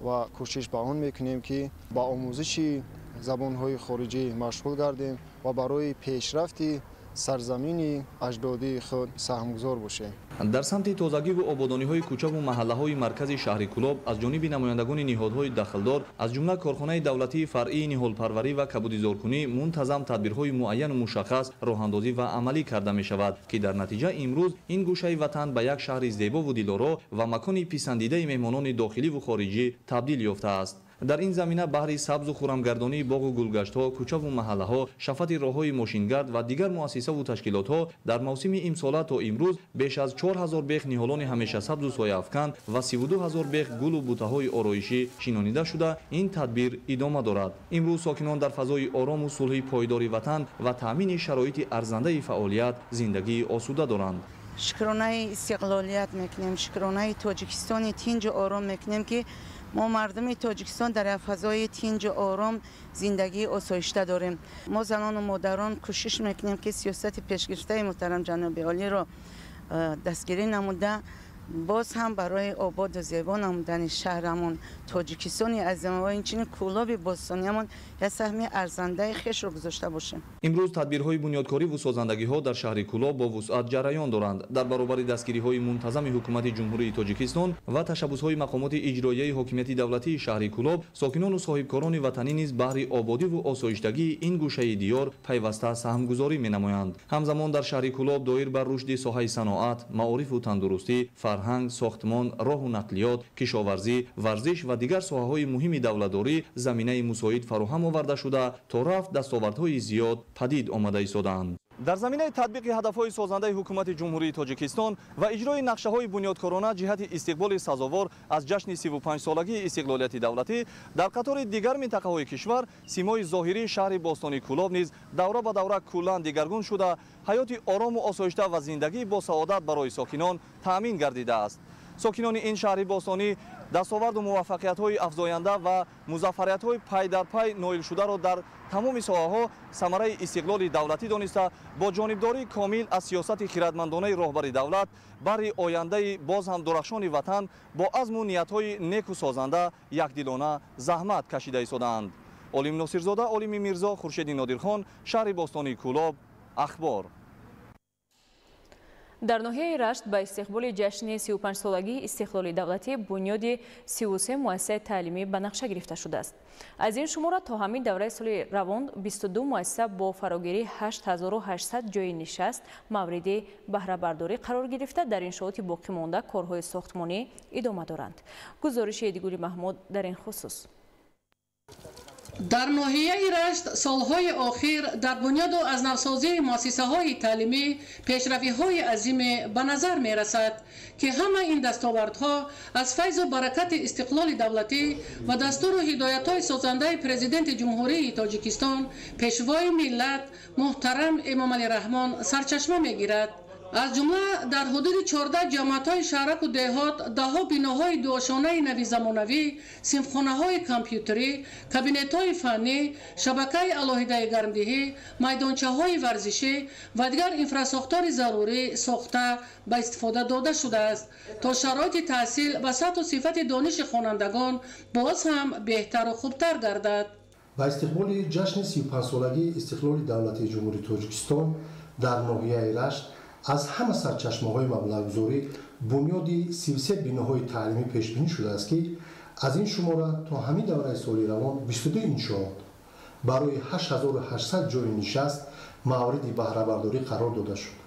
ва кӯшиш ба он мекунем, ки ба омӯзиши забонҳои хориҷӣ машғул гардем ва барои пешрафти сарзамини аҷдодии худ саҳмгузор бошем. Дар самти тозагиву ободониҳои кӯчаву маҳаллаҳои маркази шаҳри Кӯлоб аз ҷониби намояндагони ниҳодҳои дахлдор, аз ҷумла корхонаи давлатии фаръии ниҳолпарварӣ ва кабудизоркунӣ мунтазам тадбирҳои муайяну мушаххас роҳандозӣ ва амалӣ карда мешавад, ки дар натиҷа имрӯз ин гӯшаи ватан ба як шаҳри зебову дилоро ва макони писандидаи меҳмонони дохиливу хориҷӣ табдил ёфтааст. Дар ин замина баҳри сабзу хурамгардонии боғу гулгаштҳо, кӯчаву маҳаллаҳо, шафати роҳҳои мошингард ва дигар муассисаву ташкилотҳо дар мавсими имсола то имрӯз беш аз 4000 бех ниҳолони ҳамеша сабзу сояафкан ва 32 000 бех гулу бутаҳои ороишӣ шинонида шуда, ин тадбир идома дорад. Имрӯз сокинон дар фазои орому сулҳи пойдори ватан ва таъмини шароити арзандаи фаъолият зиндагии осуда доранд. Шукронаи истиқлолият мекунем, шукронаи Тоҷикистони тинҷу ором мекунем, ки мо мардуми Тоҷикистон дар як фазои тинҷу ором зиндагии осоишта дорем. Мо, занону модарон, кӯшиш мекунем, ки сиёсати пешгирифтаи муҳтарам ҷаноби олиро дастгирӣ намуда, боз ҳам барои ободу зебо намудани шаҳрамон, Тоҷикистони азим ва инчунин Кӯлоби бостониямон як саҳми арзандаи хешро гузошта бошем. Имрӯз тадбирҳои бунёдкориву созандагиҳо дар шаҳри Кӯлоб бо вусъат ҷараён доранд. Дар баробари дастгириҳои мунтазами ҳукумати Ҷумҳурии Тоҷикистон ва ташаббусҳои мақомоти иҷроияи ҳокимияти давлатии шаҳри Кӯлоб, сокинону соҳибкорони ватанӣ низ баҳри ободиву осоиштагии ин гӯшаи диёр пайваста саҳмгузорӣ менамоянд. Ҳамзамон дар шаҳри Кӯлоб доир ба рушди соҳаи саноат, маорифу тандурустӣ, фарҳанг, сохтмон, роҳу нақлиёт, кишоварзӣ, варзиш ва дигар соҳаҳои муҳими давлатдорӣ заминаи мусоид фароҳам оварда шуда, то рафт дастовардҳои зиёд падид омада истодаанд. Дар заминаи татбиқи ҳадафҳои созандаи ҳукумати Ҷумҳурии Тоҷикистон ва иҷрои нақшаҳои бунёдкорона ҷиҳати истиқболи сазовор аз ҷашни 35-солагии истиқлолияти давлатӣ, дар қатори дигар минтақаҳои кишвар симои зоҳирии шаҳри бостонии Кӯлоб низ давра ба давра куллан дигаргун шуда, ҳаёти орому осоишта ва зиндагии босаодат барои сокинон таъмин гардидааст. Сокинони ин шаҳри бостонӣ дастоварду муваффақиятҳои афзоянда ва музаффариятҳои пай дар пай ноилшударо дар тамоми соҳаҳо самараи истиқлоли давлатӣ дониста, бо ҷонибдории комил аз сиёсати хиратмандонаи роҳбари давлат барои ояндаи боз ҳам дурахшони ватан бо азму ниятҳои неку созанда якдилона заҳмат кашида истодаанд. Олим Носирзода, Олими Мирзо, Хуршеди Нодирхон, шаҳри бостонии Кӯлоб, Ахбор. Дар ноҳияи Рашт ба истиқболи ҷашни 35-солагии истиқлоли давлатӣ бунёди 33 муассисаи таълимӣ ба нақша гирифта шудааст. Аз ин шумора то ҳамин давраи соли равон 22 муассиса бо фарогирии 8800 ҷойи нишаст мавриди баҳрабардорӣ қарор гирифта, дар иншооти боқимонда корҳои сохтмонӣ идома доранд. Гузориши Эдигули Маҳмуд дар ин хусус. Дар ноҳияи Рашт солҳои охир дар бунёду аз навсозии муассисаҳои таълимӣ пешравиҳои азиме ба назар мерасад, ки ҳама ин дастовардҳо аз файзу баракати истиқлоли давлатӣ ва дастуру ҳидоятҳои созандаи Президенти Ҷумҳурии Тоҷикистон, Пешвои миллат муҳтарам Эмомалӣ Раҳмон сарчашма мегирад. Аз ҷумла дар ҳудуди 14 ҷамоатҳои шаҳраку деҳот даҳҳо биноҳои дуошонаи нави замонавӣ, синфхонаҳои компютерӣ, кабинетҳои фаннӣ, шабакаи алоҳидаи гармдиҳӣ, майдончаҳои варзишӣ ва дигар инфрасохтори зарурӣ сохта ба истифода дода шудааст, то шароити таҳсил ва сатҳу сифати дониши хонандагон боз ҳам беҳтару хубтар гардад. Ба истиқболи ҷашни 35-солагии истиқлоли давлатии Ҷумҳурии Тоҷикистон дар ноҳияи Рашт аз ҳама сарчашмаҳои маблағгузорӣ бунёди 33 биноҳои таълимӣ пешбинӣ шудааст, ки аз ин шумора то ҳамин давраи соли равон 22 иншоот барои 8800 ҷойи нишаст мавриди баҳрабардорӣ қарор дода шуд.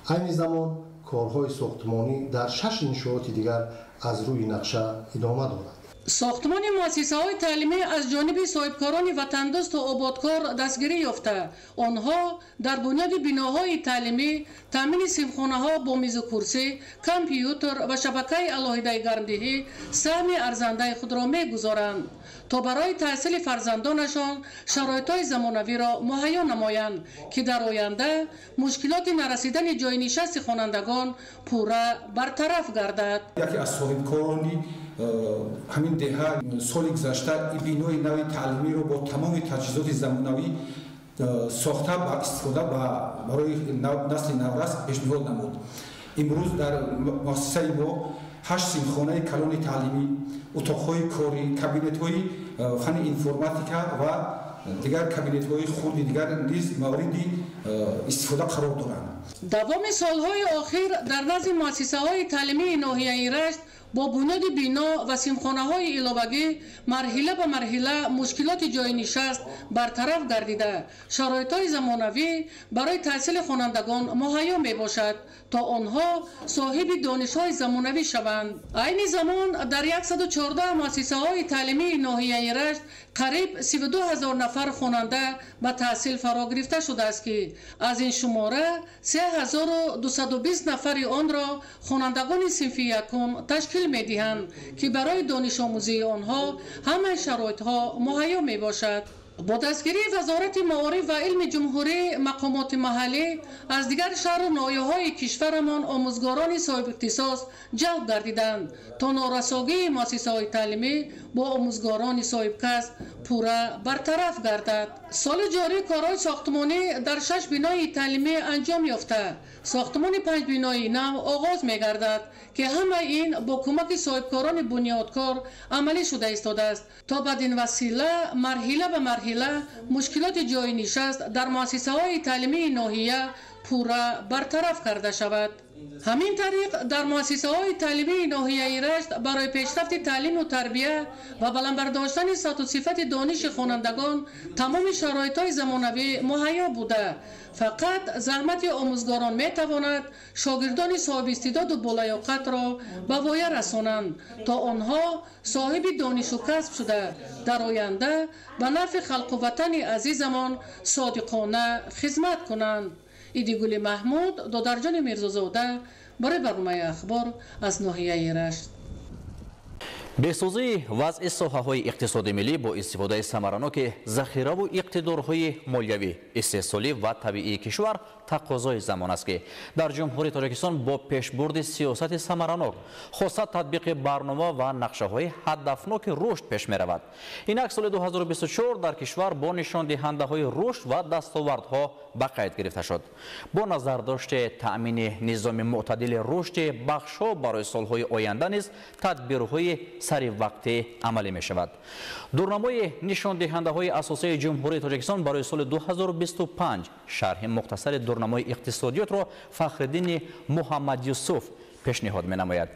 Айни замон корҳои сохтмонӣ дар шаш иншооти дигар аз рӯи нақша идома дорад. Сохтмони муассисаҳои таълимӣ аз ҷониби соҳибкорони ватандӯсту ободкор дастгирӣ ёфта, онҳо дар бунёди биноҳои таълимӣ, таъмини синфхонаҳо бо мизу курсӣ, компютер ва шабакаи алоҳидаи гармдиҳӣ саҳми арзандаи худро мегузоранд, то барои таҳсили фарзандонашон шароитҳои замонавиро муҳайё намоянд, ки дар оянда мушкилоти нарасидани ҷойнишасти хонандагон пурра бартараф гардад. Яке аз соҳибкорони ҳамин деҳа соли гузашта бинои нави таълимиро бо тамоми таҷҳизоти замонавӣ сохта ба истифода барои насли наврас пешниҳод намуд. Имрӯз дар муассисаи мо ҳашт синфхонаи калони таълимӣ, утоқҳои корӣ, кабинетҳои фанни информатика ва дигар кабинетҳои хурди дигар низ мавриди истифода қарор доранд. Давоми солҳои охир дар назди муассисаҳои таълимии ноҳияи Рашт бо бунёди бино ва синфхонаҳои иловагӣ марҳила ба марҳила мушкилоти ҷойнишаст бартараф гардида, шароитҳои замонавӣ барои таҳсили хонандагон муҳайё мебошад, то онҳо соҳиби донишҳои замонавӣ шаванд. Айни замон дар 114 муассисаҳои таълимии ноҳияи Рашт қариб 32 ҳазор нафар хонанда ба таҳсил фаро гирифта шудааст, ки аз ин шумора 3220 нафари онро хонандагони синфи якум ташкил медиҳанд, ки барои донишомӯзии онҳо ҳамаи шароитҳо муҳайё мебошад. Бо дастгирии Вазорати маориф ва илми ҷумҳурӣ, мақомоти маҳаллӣ аз дигар шаҳру ноҳияҳои кишварамон омӯзгорони соҳибихтисос ҷалб гардиданд, то норасогии муассисаҳои таълимӣ бо омӯзгорони соҳибкасб пурра бартараф гардад. Соли ҷорӣ корҳои сохтмонӣ дар 6 бинои таълимӣ анҷом ёфта, сохтмони 5 бинои нав оғоз мегардад, ки ҳамаи ин бо кӯмаки соҳибкорони бунёдкор амалӣ шуда истодааст, то бадин васила марҳила ба марҳила мушкилоти ҷойнишаст дар муассисаҳои таълимии ноҳия пурра бартараф карда шавад. Ҳамин тариқ дар муассисаҳои таълимии ноҳияи Рашт барои пешрафти таълиму тарбия ва баланд бардоштани сатҳу сифати дониши хонандагон тамоми шароитҳои замонавӣ муҳайё буда, фақат заҳмати омӯзгорон метавонад шогирдони соҳибистеъдоду болаёқатро ба воя расонанд, то онҳо соҳиби донишу касб шуда дар оянда ба нафъи халқу ватани азизамон содиқона хизмат кунанд. Идигули Маҳмуд, Додарҷони Мирзозода барои барномаи Ахбор аз ноҳияи Рашт. Бесозии вазъи соҳаҳои иқтисоди миллӣ бо истифодаи самараноки захираву иқтидорҳои молиявӣ, истеҳсолӣ ва табиии кишвар тақозои замон аст, ки дар Ҷумҳурии Тоҷикистон бо пешбурди сиёсати самаранок, хоса татбиқи барнома ва нақшаҳои ҳадафноки рушд пеш меравад. Инак соли 2024 дар кишвар бо нишондиҳандаҳои рушд ва дастовардҳо ба қайд гирифта шуд. Бо назардошти таъмини низоми мӯътадили рушди бахшҳо барои солҳои оянда низ тадбирҳои саривақтӣ амалӣ мешавад. Дурнамои нишондиҳандаҳои асосии Ҷумҳурии Тоҷикистон барои соли 2025 шарҳи мухтасари дурнамои иқтисодиётро Фахриддини Муҳаммадюсуф пешниҳод менамояд.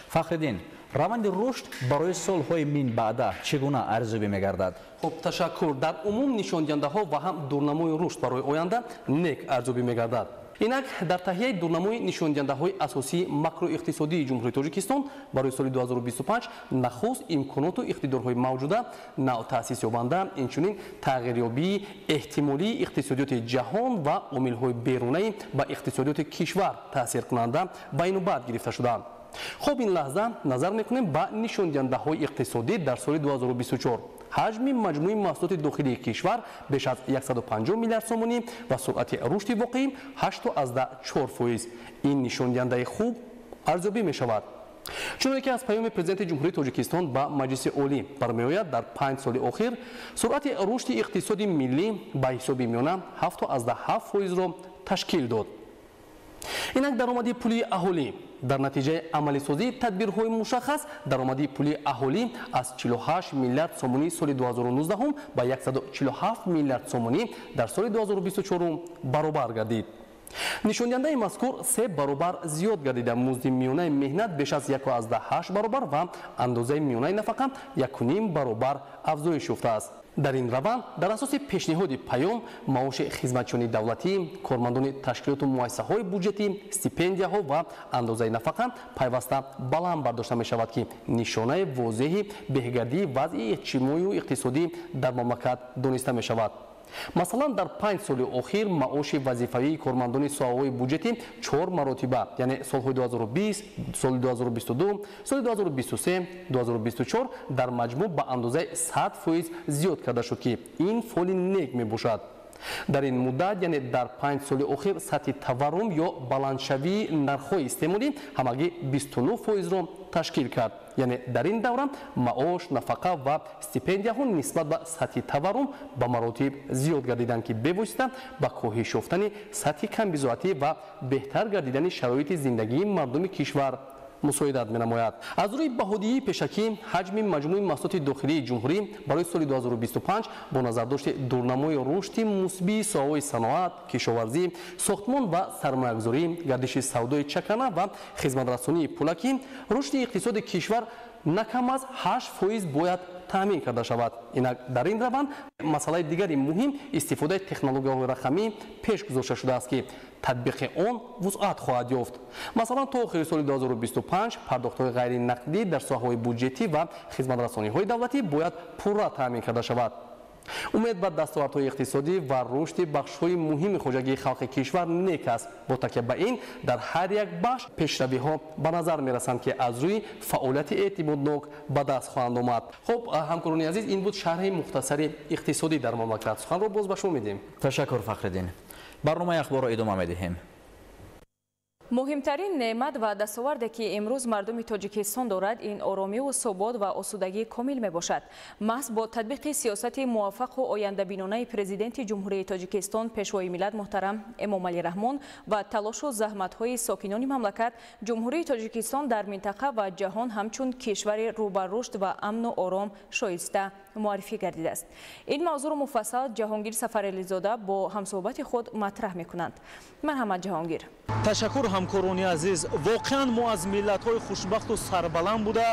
Фахриддин, раванди рушд барои солҳои минбаъда чӣ гуна арзёбӣ мегардад? Хуб, ташаккур. Дар умум нишондиҳандаҳо ва ҳам дурнамои рушд барои оянда нек арзёбӣ мегардад. Инак дар таҳияи дурнамои нишондиҳандаҳои асосии макроиқтисодии Ҷумҳурии Тоҷикистон барои соли 2025 нахуст имконоту иқтидорҳои мавҷуда, навтаъсис ёбанда, инчунин тағйирёбии эҳтимолии иқтисодиёти ҷаҳон ва омилҳои берунаи ба иқтисодиёти кишвар таъсиркунанда ба инобат гирифта шудаанд. Хуб, ин лаҳза назар мекунем ба нишондиҳандаҳои иқтисодӣ дар соли 2024. Ҳаҷми маҷмӯи маҳсулоти дохилии кишвар беш аз 150 миллиард сомонӣ ва суръати рушди воқеӣ 8,4%. Ин нишондиҳандаи хуб арзёбӣ мешавад. Чуноне ки аз паёми Президенти Ҷумҳурии Тоҷикистон ба Маҷлиси Олӣ бармеояд, дар 5 соли охир суръати рушди иқтисоди миллӣ ба ҳисоби миёна 7,7%-ро ташкил дод. Инак даромади пулии аҳолӣ дар натиҷаи амалисозии тадбирҳои мушаххас даромади пулии аҳолӣ аз 48 миллиард сомонӣ соли 2019 ба 147 миллиард сомонӣ дар соли 2024 баробар гардид. Нишондиҳандаи мазкур 3 баробар зиёд гардида, музди миёнаи меҳнат беш аз 1,8 баробар ва андозаи миёнаи нафақа 1,5 баробар афзоиш ёфтааст. Дар ин раванд дар асоси пешниҳоди паём маоши хизматчиёни давлатӣ, кормандони ташкилоту муассисаҳои буҷетӣ, стипендияҳо ва андозаи нафақа пайваста баланд бардошта мешавад, ки нишонаи возеҳи беҳгардии вазъи иҷтимоию иқтисодӣ дар мамлакат дониста мешавад. Масалан, дар 5 соли охир маоши вазифавии кормандони соҳаҳои буҷетӣ 4 маротиба, яъне солҳои 2020, соли 2022, соли 2023, 2024 дар маҷмӯъ ба андозаи 100% зиёд карда шуд, ки ин фоли нек мебошад. Дар ин муддат, яъне дар 5 соли охир, сатҳи таваррум ё баландшавии нархҳои истеъмолӣ ҳамагӣ 29%-ро ташкил кард. Яъне дар ин давра маош, нафақа ва стипендияҳо нисбат ба сатҳи таваррум ба маротиб зиёд гардиданд, ки бевосита ба коҳиш ёфтани сатҳи камбизоатӣ ва беҳтар гардидани шароити зиндагии мардуми кишвар мусоидат менамояд. Аз рӯи баҳодиҳии пешакӣ ҳаҷми маҷмӯи маҳсулоти дохилии ҷумҳурӣ барои соли 2025 бо назардошти дурнамои рушди мусбии соҳаҳои саноат, кишоварзӣ, сохтмон ва сармоягузорӣ, гардиши савдои чакана ва хизматрасонии пулакӣ, рушди иқтисоди кишвар на кам аз 8% бояд таъмин карда шавад. Инак дар ин раванд масъалаи дигари муҳим истифодаи технологияҳои рақамӣ пеш гузошта шудааст, ки татбиқи он вусъат хоҳад ёфт. Масалан, то охири соли 2025 пардохтҳои ғайринақдӣ дар соҳаҳои буҷетӣ ва хизматрасониҳои давлатӣ бояд пурра таъмин карда шавад. Умед ба дастовардҳои иқтисодӣ ва рушди бахшҳои муҳими хоҷагии халқи кишвар нек аст. Бо такя ба ин дар ҳар як бахш пешравиҳо ба назар мерасанд, ки аз рӯи фаъолияти эътимоднок ба даст хоҳанд омад. Хуб, ҳамкорони азиз, ин буд шарҳи мухтасари иқтисодӣ дар мамлакат. Суханро боз ба шумо медиҳем. Ташаккур, Фахриддин. Барномаи ахборро идома медиҳем. Муҳимтарин неъмат ва дастоварде, ки имрӯз мардуми Тоҷикистон дорад, ин оромиву субот ва осудагии комил мебошад. Маҳз бо татбиқи сиёсати муваффақу ояндабинонаи Президенти Ҷумҳурии Тоҷикистон, Пешвои миллат муҳтарам Эмомалӣ Раҳмон ва талошу заҳматҳои сокинони мамлакат, Ҷумҳурии Тоҷикистон дар минтақа ва ҷаҳон ҳамчун кишвари рӯ ба рушд ва амну ором шоиста муаррифӣ гардидааст. Ин мавзӯъро муфассал Ҷаҳонгир Сафарализода бо ҳамсӯҳбати худ матраҳ мекунанд. Марҳамат, Ҷаҳонгир. Ташаккур, ҳамкорони азиз. Воқеан мо аз миллатҳои хушбахту сарбаланд буда,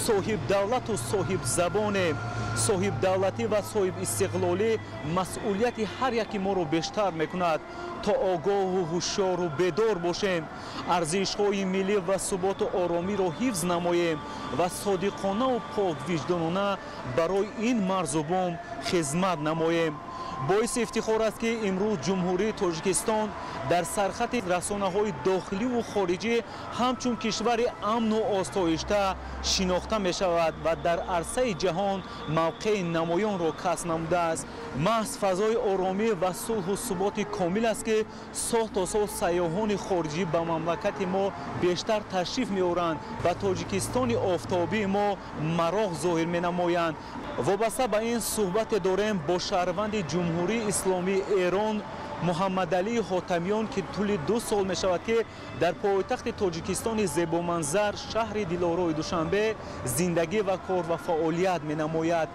соҳибдавлату соҳибзабонем. Соҳибдавлатӣ ва соҳибистиқлолӣ масъулияти ҳар яки моро бештар мекунад, то огоҳу ҳушёру бедор бошем, арзишҳои миллӣ ва суботу оромиро ҳифз намоем ва содиқонаву поквиҷдонона барои ин марзу бум хизмат намоем. Боиси ифтихор аст, ки имрӯз Ҷумҳурии Тоҷикистон дар сархати расонаҳои дохиливу хориҷӣ ҳамчун кишвари амну осоишта шинохта мешавад ва дар арсаи ҷаҳон мавқеи намоёнро касб намудааст. Маҳз фазои оромӣ ва сулҳу суботи комил аст, ки сол то сол сайёҳони хориҷӣ ба мамлакати мо бештар ташриф меоранд ва Тоҷикистони офтобии мо мароқ зоҳир менамоянд. Вобаста ба ин суҳбате дорем бо шаҳрванди Ҷумҳурии Исломии Эрон Муҳаммадалии Ҳотамиён, ки тӯли 2 сол мешавад, ки дар пойтахти Тоҷикистони зебоманзар, шаҳри дилорои Душанбе зиндагӣ ва кор ва фаъолият менамояд.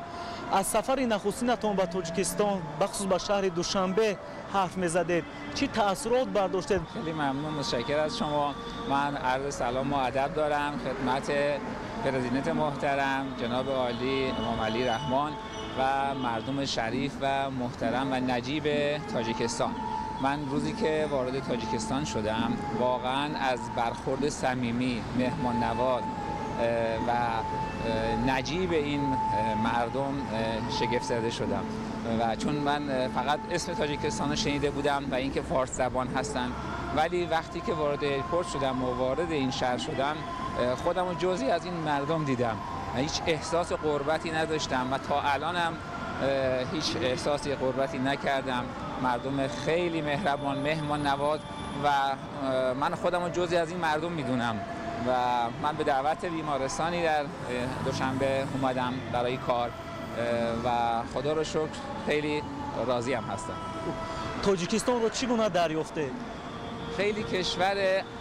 Аз сафари нахустинатон ба Тоҷикистон, бахусус ба шаҳри Душанбе ҳарф мезадед. Чӣ таассурот бардоштед? Хеле мамнун, муташаккир аз шумо. Ман арзи салому адаб дорам хидмати президент муҳтарам ҷаноби олӣ Эмомалӣ Раҳмон ва мардуми шариф ва муҳтарам ва наҷиби Тоҷикистон. Ман рӯзе ки вориди Тоҷикистон шудам, воқеан аз бархӯрди самимӣ, меҳмоннавоз ва наҷиби ин мардум шигифт зада шудам. ва чун ман фақат اسم Тоҷикистон رو شنیده بودم و اینکه فارس زبان هستن، ولی وقتی که وارد ایرپورت شدم و وارد این شهر شدم، خودم رو جزئی از این مردم دیدم. هیچ احساس غربتی نداشتم و تا الانم هیچ احساسی غربتی نکردم. مردم خیلی مهربان، مهمان نواز و من خودم رو جزئی از این مردم میدونم. و من به دعوت بیمارستانی در دوشنبه اومدم برای کار و خدا رو شکر خیلی راضیم هستم. تاجیکستان رو چگونه دریافته؟ خیلی کشور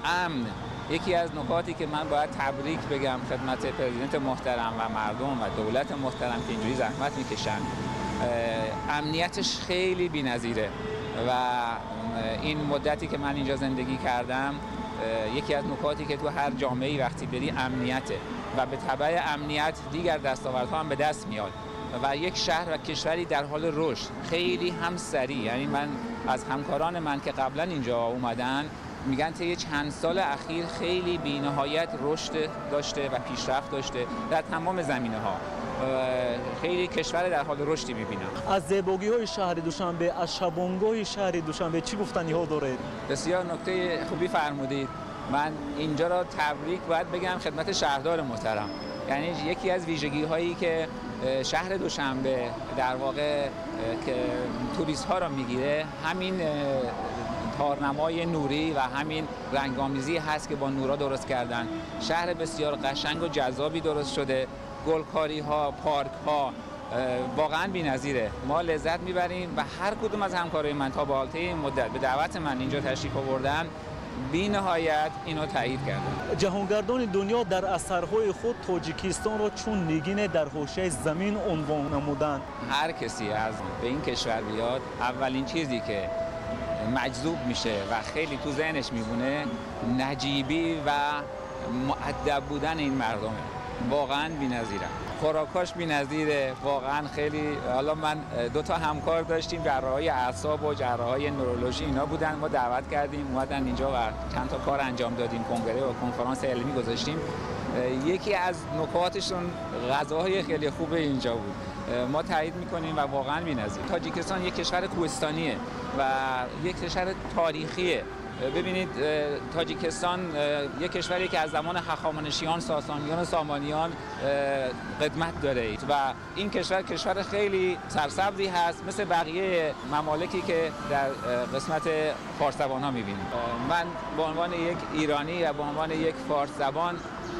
امن. یکی از نکاتی که من باید تبریک بگم خدمت پرزیدنت محترم و مردم و دولت محترم که اینجوری زحمت میکشن، امنیتش خیلی بی‌نظیره و این مدتی که من اینجا زندگی کردم، یکی از نکاتی که تو هر جامعه‌ای وقتی بری امنیته و به تبع امنیت دیگر دستاوردها هم به دست میاد و یک شهر و کشوری در حال رشد خیلی هم سریع. یعنی من از همکاران من که قبلا اینجا اومدن میگن طی چند سال اخیر خیلی بی‌نهایت رشد داشته و پیشرفت داشته در تمام زمینه‌ها. خیلی کشور در حال رشدی می‌بینم. از زیبایی‌های شهر دوشنبه، از شبانگاه شهر دوشنبه چی گفتنی‌ها دارید؟ بسیار نکته خوبی فرمودید. من اینجا را تبریک باید بگم خدمت شهردار محترم. یعنی یکی از ویژگی‌هایی که شهر دوشنبه در واقع که توریست‌ها را می‌گیره همین تارنمای نوری و همین رنگ‌آمیزی هست که با نورا درست کردن. شهر بسیار قشنگ و جذابی درست شده. گلکاری‌ها، پارک‌ها واقعاً بی‌نظیره. ما لذت می‌بریم و هر کدوم از همکارای من تا به حال این مدت به دعوت من اینجا تشریف آوردن، بی‌نهایت اینو تایید کردن. جهانگردان دنیا در اثرهای خود تاجیکستان را چون نگین در حاشیه زمین عنوان نمودند. هر کسی از به این کشور بیاد اولین چیزی که مجذوب میشه و خیلی تو ذهنش میمونه نجیبی و مؤدب بودن این مردمه. واقعا بی‌نظیرن. خوراکاش بی‌نظیره واقعا. خیلی حالا من دو تا همکار داشتیم، جراحای اعصاب و جراحای نورولوژی اینا بودن، ما دعوت کردیم اومدن اینجا و چند تا کار انجام دادیم، کنگره و کنفرانس علمی گذاشتیم. یکی از نکاتشون غذاهای خیلی خوب اینجا بود. ما تایید میکنیم و واقعا بی‌نظیر. تاجیکستان یک کشور کوهستانیه و یک کشور تاریخیه. ببینید تاجیکستان یک کشوری که از زمان هخامنشیان، ساسانیان و سامانیان قدمت داره و این کشور کشور خیلی سرسبزی هست، مثل بقیه ممالکی که در قسمت فارس زبان ها میبینیم. من به عنوان یک ایرانی و به عنوان یک فارس زبان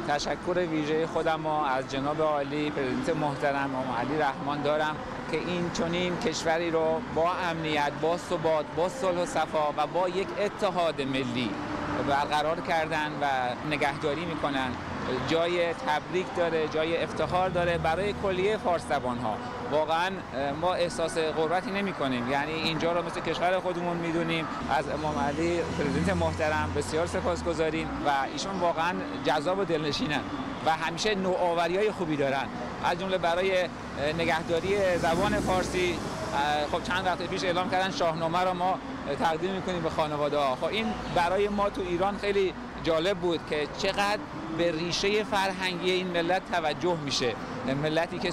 تشکر ویژه خودم از جناب عالی پرزیدنت محترم امامعلی رحمان دارم که این چنین کشوری رو با امنیت، با ثبات، با صلح و صفا و با یک اتحاد ملی برقرار کردن و نگهداری میکنن. جای تبریک داره، جای افتخار داره برای کلیه فارس زبان ها. واقعا ما احساس غربتی نمی کنیم، یعنی اینجا رو مثل کشور خودمون میدونیم. از امام علی پرزیدنت محترم بسیار سپاسگزاریم و ایشون واقعا جذاب و دلنشینن و همیشه نوآوری‌های خوبی دارن، از جمله برای نگهداری زبان فارسی. خب چند وقت پیش اعلام کردن شاهنامه رو ما تقدیم میکنیم به خانواده ها. خب این برای ما تو ایران خیلی جالب بود که چقدر به ریشه فرهنگی این ملت توجه میشه، ملتی که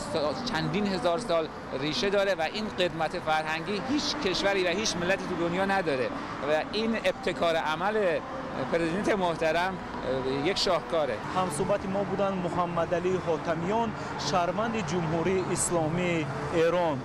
چندین هزار سال ریشه داره و این قدمت فرهنگی هیچ کشوری و هیچ ملتی تو دنیا نداره و این ابتکار عمل پرزیدنت محترم یک شاهکاره. همصحبت ما بودن محمد علی حاتمیان، شهروند جمهوری اسلامی ایران.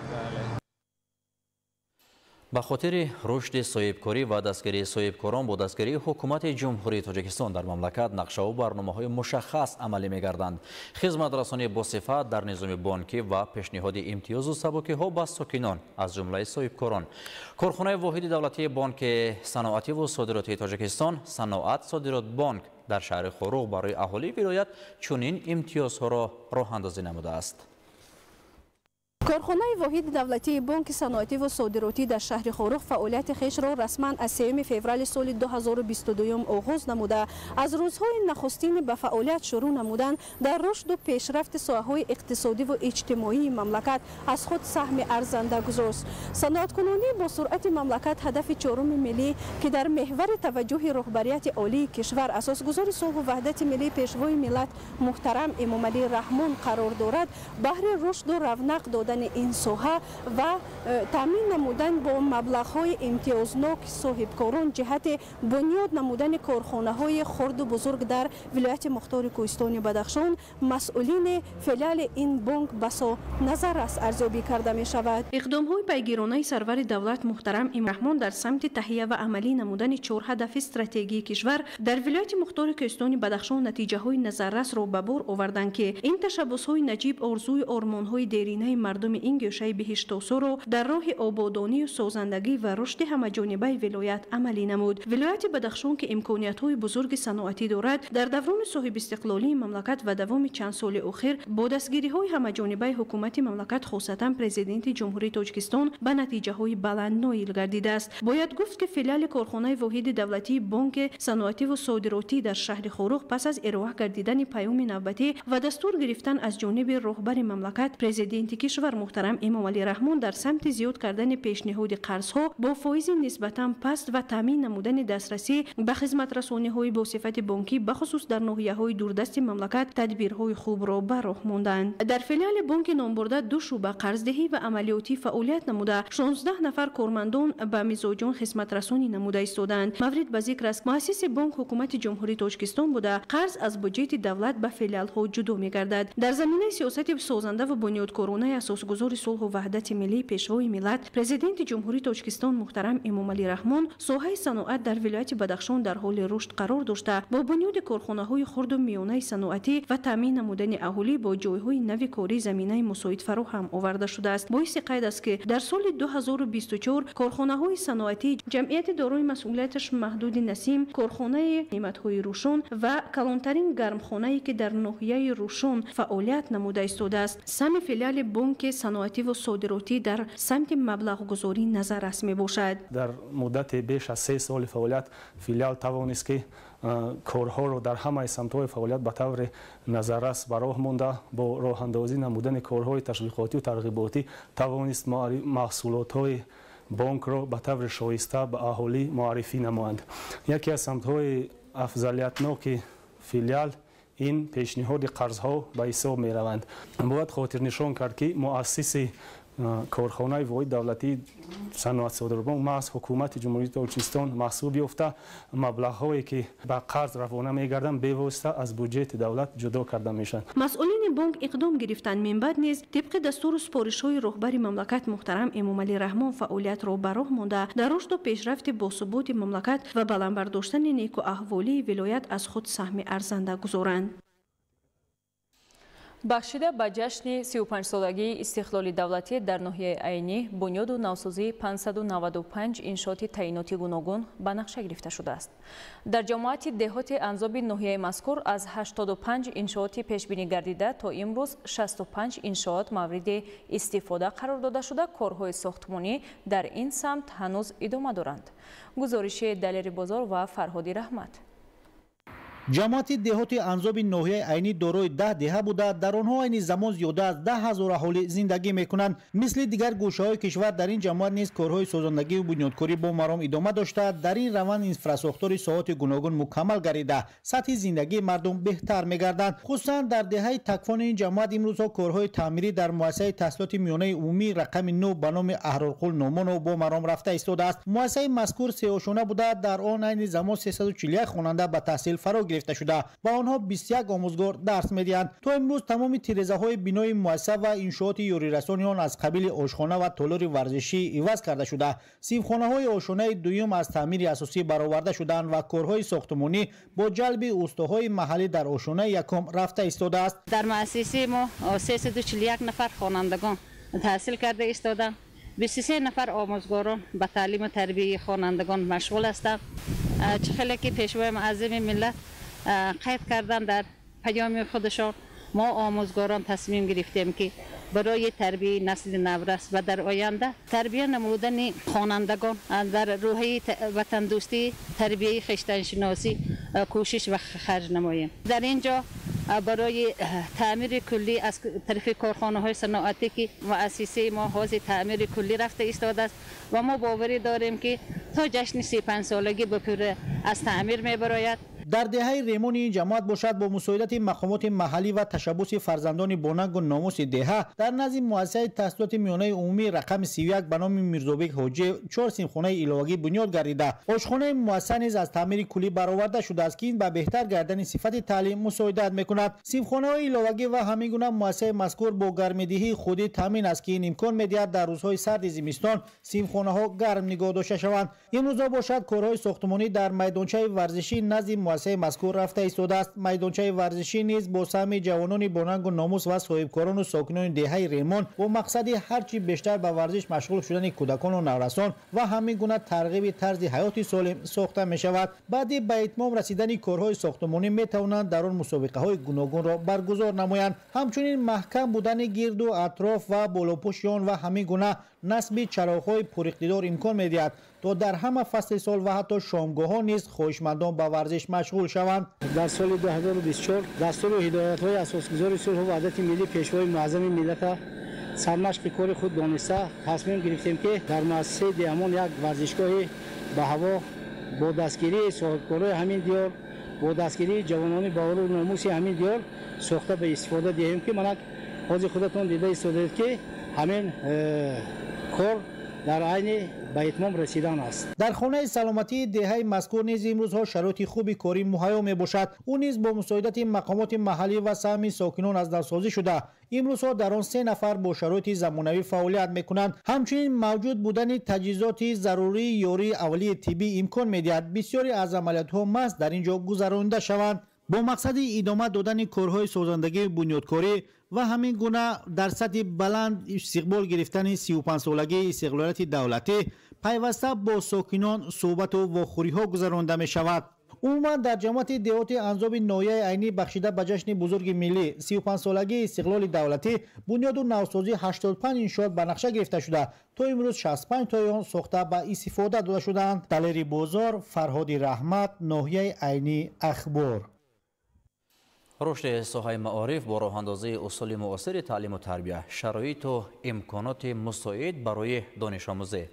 Ба хотири рушди соҳибкорӣ ва дастгирии соҳибкорон бо дастгирии ҳукумати Ҷумҳурии Тоҷикистон дар мамлакат нақшаву барномаҳои мушаххас амалӣ мегарданд. Хизматрасонии босифат дар низоми бонкӣ ва пешниҳоди имтиёзу сабукиҳо ба сокинон аз ҷумлаи соҳибкорон. Корхонаи воҳиди давлатии бонки саноативу содиротии Тоҷикистон Саноат Содиротбонк дар шаҳри Хоруғ барои аҳолии вилоят чунин имтиёзҳоро роҳандозӣ намудааст. Корхонаи воҳиди давлатии бонки саноатӣ ва содиротӣ дар шаҳри Хоруғ фаъолияти хешро расман аз 3 феврали соли 2022 оғоз намуда, аз рӯзҳои нахустини ба фаъолият шурӯъ намудан дар рушду пешрафти соҳаҳои иқтисодӣ ва иҷтимоии мамлакат аз худ саҳми арзанда гузошт. Саноаткунонӣ бо суръати мамлакат ҳадафи чоруми миллӣ, ки дар меҳвари таваҷҷӯҳи роҳбарияти олии кишвар, асосгузори сулҳу ваҳдати миллӣ, пешвои миллат муҳтарам Эмомалӣ Раҳмон қарор дорад, баҳри рушду равнақ додани ин соҳа ва таъмин намудан бо маблағҳои имтиёзнок соҳибкорон ҷиҳати бунёд намудани корхонаҳои хурду бузург дар вилояти мухтори кӯҳистони Бадахшон масъулини филиали ин бонк басо назар аст арзёбӣ карда мешавад. Иқдомҳои пайгиронаи сарвари давлат муҳтарам Раҳмон дар самти таҳия ва амалӣ намудани чор ҳадафи стратегии кишвар дар вилояти мухтори кӯҳистони Бадахшон натиҷаҳои назаррасро ба бор оварданд, ки ин ташаббусҳои наҷиб орзуи ормонҳои деринаи мардуми ин гӯшаи биҳиштосоро дар роҳи ободонию созандагӣ ва рушди ҳамаҷонибаи вилоят амалӣ намуд. Вилояти Бадахшон, ки имкониятҳои бузурги саноатӣ дорад, дар даврони соҳибистиқлолии мамлакат ва давоми чанд соли охир бо дастгириҳои ҳамаҷонибаи ҳукумати мамлакат, хосатан президенти Ҷумҳурии Тоҷикистон, ба натиҷаҳои баланд ноил гардидааст. Бояд гуфт, ки филиали корхонаи воҳиди давлатии бонки саноативу содиротӣ дар шаҳри Хоруғ пас аз ироа гардидани паёми навбатӣ ва дастур гирифтан аз ҷониби роҳбари мамлакат, президенти кишвар муҳтарам Эмомалӣ Раҳмон, дар самти зиёд кардани пешниҳоди қарзҳо бо фоизи нисбатан паст ва таъмин намудани дастрасӣ ба хизматрасониҳои бо сифати бонкӣ, бахусус дар ноҳияҳои дурдасти мамлакат, тадбирҳои хубро ба роҳ монданд. Дар филиали бонки номбурда ду шӯъба қарздиҳӣ ва амалиётӣ фаъолият намуда, 16 нафар кормандон ба мизоҷон хизматрасонӣ намуда истодаанд. Маврид ба зикр аст, муассиси бонк ҳукумати Ҷумҳурии Тоҷикистон буда, қарз аз буҷети давлат ба филиалҳо ҷудо мегардад. Дар заминаи сиёсати созанда ва бунёдкоронаи асос Асосгузори сулҳу ваҳдати миллӣ, Пешвои миллат, Президенти Ҷумҳурии Тоҷикистон муҳтарам Эмомалӣ Раҳмон, соҳаи саноат дар вилояти Бадахшон дар ҳоли рушд қарор дошта, бо бунёди корхонаҳои хурду миёнаи саноатӣ ва таъмин намудани аҳолӣ бо ҷойҳои нави корӣ заминаи мусоид фароҳам оварда шудааст. Боиси қайд аст, ки дар соли 2024 корхонаҳои саноатӣ ҷамъияти дорои масъулияташ маҳдуди Насим, корхонаи неъматҳои Рӯшон ва калонтарин гармхонае, ки дар ноҳияи Рӯшон фаъолият намуда истодааст, сами филиали бонки саноативу содиротӣ дар самти маблағгузорӣ назаррас мебошад. Дар муддати беш аз 3 соли фаъолият филиал тавонист, ки корҳоро дар ҳамаи самтҳои фаъолият ба таври назаррас ба роҳ монда, бо роҳандозӣ намудани корҳои ташвиқотию тарғиботӣ тавонист маҳсулотҳои бонкро ба таври шоиста ба аҳолӣ муаррифӣ намоянд. Яке аз самтҳои афзалиятноки филиал ин пешниҳоди қарзҳо ба ҳисоб мераванд. Бояд хотирнишон кард, ки муассиси корхонаи воҳиди давлатии саноат содиробонк маҳз Ҳукумати Ҷумҳурии Тоҷикистон маҳсуб ёфта, маблағҳое, ки ба қарз равона мегарданд, бевосита аз буҷети давлат ҷудо карда мешаванд. Масъулини бонк иқдом гирифтанд, минбаъд низ тибқи дастуру супоришҳои роҳбари мамлакат муҳтарам Эмомалӣ Раҳмон фаъолиятро ба роҳ монда, дар рушду пешрафти босуботи мамлакат ва баланд бардоштани некуаҳволии вилоят аз худ саҳми арзанда гузоранд. Бахшида ба ҷашни 35-солагии истиқлоли давлатӣ дар ноҳияи Айнӣ бунёду навсозии 595 иншооти таъиноти гуногун ба нақша гирифта шудааст. Дар ҷамоати деҳоти Анзоби ноҳияи мазкур аз 85 иншооти пешбинӣ гардида то имрӯз 65 иншоот мавриди истифода қарор дода шуда, корҳои сохтмонӣ дар ин самт ҳанӯз идома доранд. Гузориши Далери Бозор ва Фарҳоди Раҳмат. Ҷамоати деҳоти Анзоби ноҳияи Айнӣ дорои 10 деҳа буда, дар онҳо айни замон зиёда аз 10 000 аҳолӣ зиндагӣ мекунанд. Мисли дигар гӯшаҳои кишвар, дар ин ҷамоат низ корҳои созандагию бунёдкорӣ бо маром идома дошта, дар ин раванд инфрасохтори соҳоти гуногун мукаммал гардида, сатҳи зиндагии мардум беҳтар мегарданд. Хусусан дар деҳаи Такфони ин ҷамоат имрӯзҳо корҳои таъмирӣ дар муассисаи таҳсилоти миёнаи умумии рақами 9 ба номи Аҳрорқул Номонов бо маром рафта истодааст. Муассисаи мазкур сеошона буда, дар он айни замон 341 хонанда ба таҳсил фаро гирифта шуда, ба онҳо 21 омӯзгор дарс медиҳанд. То имрӯз тамоми тирезаҳои бинои муассиса ва иншооти ёрирасони он аз қабили ошхона ва толори варзишӣ иваз карда шуда, синфхонаҳои ошонаи дуюм аз таъмири асосӣ бароварда шудаанд ва корҳои сохтмонӣ бо ҷалби устоҳои маҳаллӣ дар ошонаи якум рафта истодааст. Дар муассисаи мо 341 нафар хонандагон таҳсил карда истоданд, 23 нафар омӯзгорон ба таълиму тарбияи хонандагон машғул ҳастанд. Чӣ хеле ки Пешвои муаззами миллат қайд кардан дар паёми худашон, мо омӯзгорон тасмим гирифтем, ки барои тарбияи насли наврас ва дар оянда тарбия намудани хонандагон дар рӯҳияи ватандӯстӣ, тарбияи хештаншиносӣ кӯшиш ва харҷ намоем. Дар ин ҷо барои таъмири куллӣ аз тарафи корхонаҳои саноатӣ, ки муассисаи мо ҳозир таъмири куллӣ рафта истодааст ва мо боварӣ дорем, ки то ҷашни 35-солагӣ ба пурра аз таъмир мебарояд. Дар деҳаи Ремони ин ҷамоат бошад, бо мусоидати мақомоти маҳаллӣ ва ташаббуси фарзандони бонангу номуси деҳа дар назди муассисаи таҳсилоти миёнаи умумии рақами 31 ба номи Мирзобек Ҳоҷиев чор синфхонаи иловагӣ бунёд гардида, ошхонаи муассиса низ аз таъмири куллӣ бароварда шудааст, ки ин ба беҳтар гардани сифати таълим мусоидат мекунад. Синфхонаҳои иловагӣ ва ҳамин гуна муассисаи мазкур бо гармидиҳии худӣ таъмин аст, ки ин имкон медиҳад дар рӯзҳои сарди зимистон синфхонаҳо гарм нигоҳ дошта шаванд. Имрӯзҳо бошад, корҳои сохтмонӣ дар майдончаи варзишӣ назди муассисаи мазкур рафта истодааст. Майдончаи варзишӣ низ бо саҳми ҷавонони бонангу номус ва соҳибкорону сокинони деҳаи Ремон бо мақсади ҳарчи бештар ба варзиш машғул шудани кӯдакону наврасон ва ҳамин гуна тарғиби тарзи ҳаёти солим сохта мешавад. Баъди ба итмом расидани корҳои сохтмонӣ метавонанд дар он мусобиқаҳои гуногунро баргузор намоянд. Ҳамчунин маҳкам будани гирду атроф ва болопӯши он ва ҳамин гуна насби чароғҳои пуриқтидор имкон медиҳад, то дар ҳама фасли сол ва ҳатто шомгоҳҳо низ хоҳишмандон ба варзиш машғул шаванд. Дар соли 2024 дастуру ҳидоятҳои Асосгузори сулҳу ваҳдати миллӣ, Пешвои муаззами миллата сармашқи кори худ дониста, тасмим гирифтем, ки дар муассисаи деҳамон як варзишгоҳи ба ҳаво бо дастгирии соҳибкорои ҳамин диёр, бо дастгирии ҷавонони баору номуси ҳамин диёр сохта ба истифода диҳем, ки манак ҳозир худатон дида истодаед, ки ҳамин кор Дар айни ба итмом расидан аст. Дар хонаи саломатии деҳаи мазкур низ имрӯзҳо шароити хуби корӣ муҳайё мебошад. Ӯ низ бо мусоидати мақомоти маҳаллӣ ва саҳми сокинон аз навсозӣ шуда, имрӯзҳо дар он 3 нафар бо шароити замонавӣ фаъолият мекунанд. Ҳамчунин мавҷуд будани таҷҳизоти зарурии ёрии аввалии тиббӣ имкон медиҳад бисёре аз амалиётҳо маҳз дар ин ҷо гузаронида шаванд. Бо мақсади идома додани корҳои созандагии бунёдкорӣ ва ҳамин гуна дар сатҳи баланд истиқбол гирифтани 35-солагии истиқлолияти давлатӣ пайваста бо сокинон суҳбату вохӯриҳо гузаронда мешавад. Умуман дар ҷамоати деҳоти Анзоби ноҳияи Айнӣ бахшида ба ҷашни бузурги миллӣ 35-солагии истиқлоли давлатӣ бунёду навсозии 85 иншоот ба нақша гирифта шуда, то имрӯз 65 тои он сохта ба истифода дода шудаанд. Далери Бозор, Фарҳоди Раҳмат, ноҳияи Айнӣ, Ахбор. Рушди соҳаи маориф бо роҳандозии усули муосири таълиму тарбия, шароиту имконоти мусоид барои донишомӯзӣ.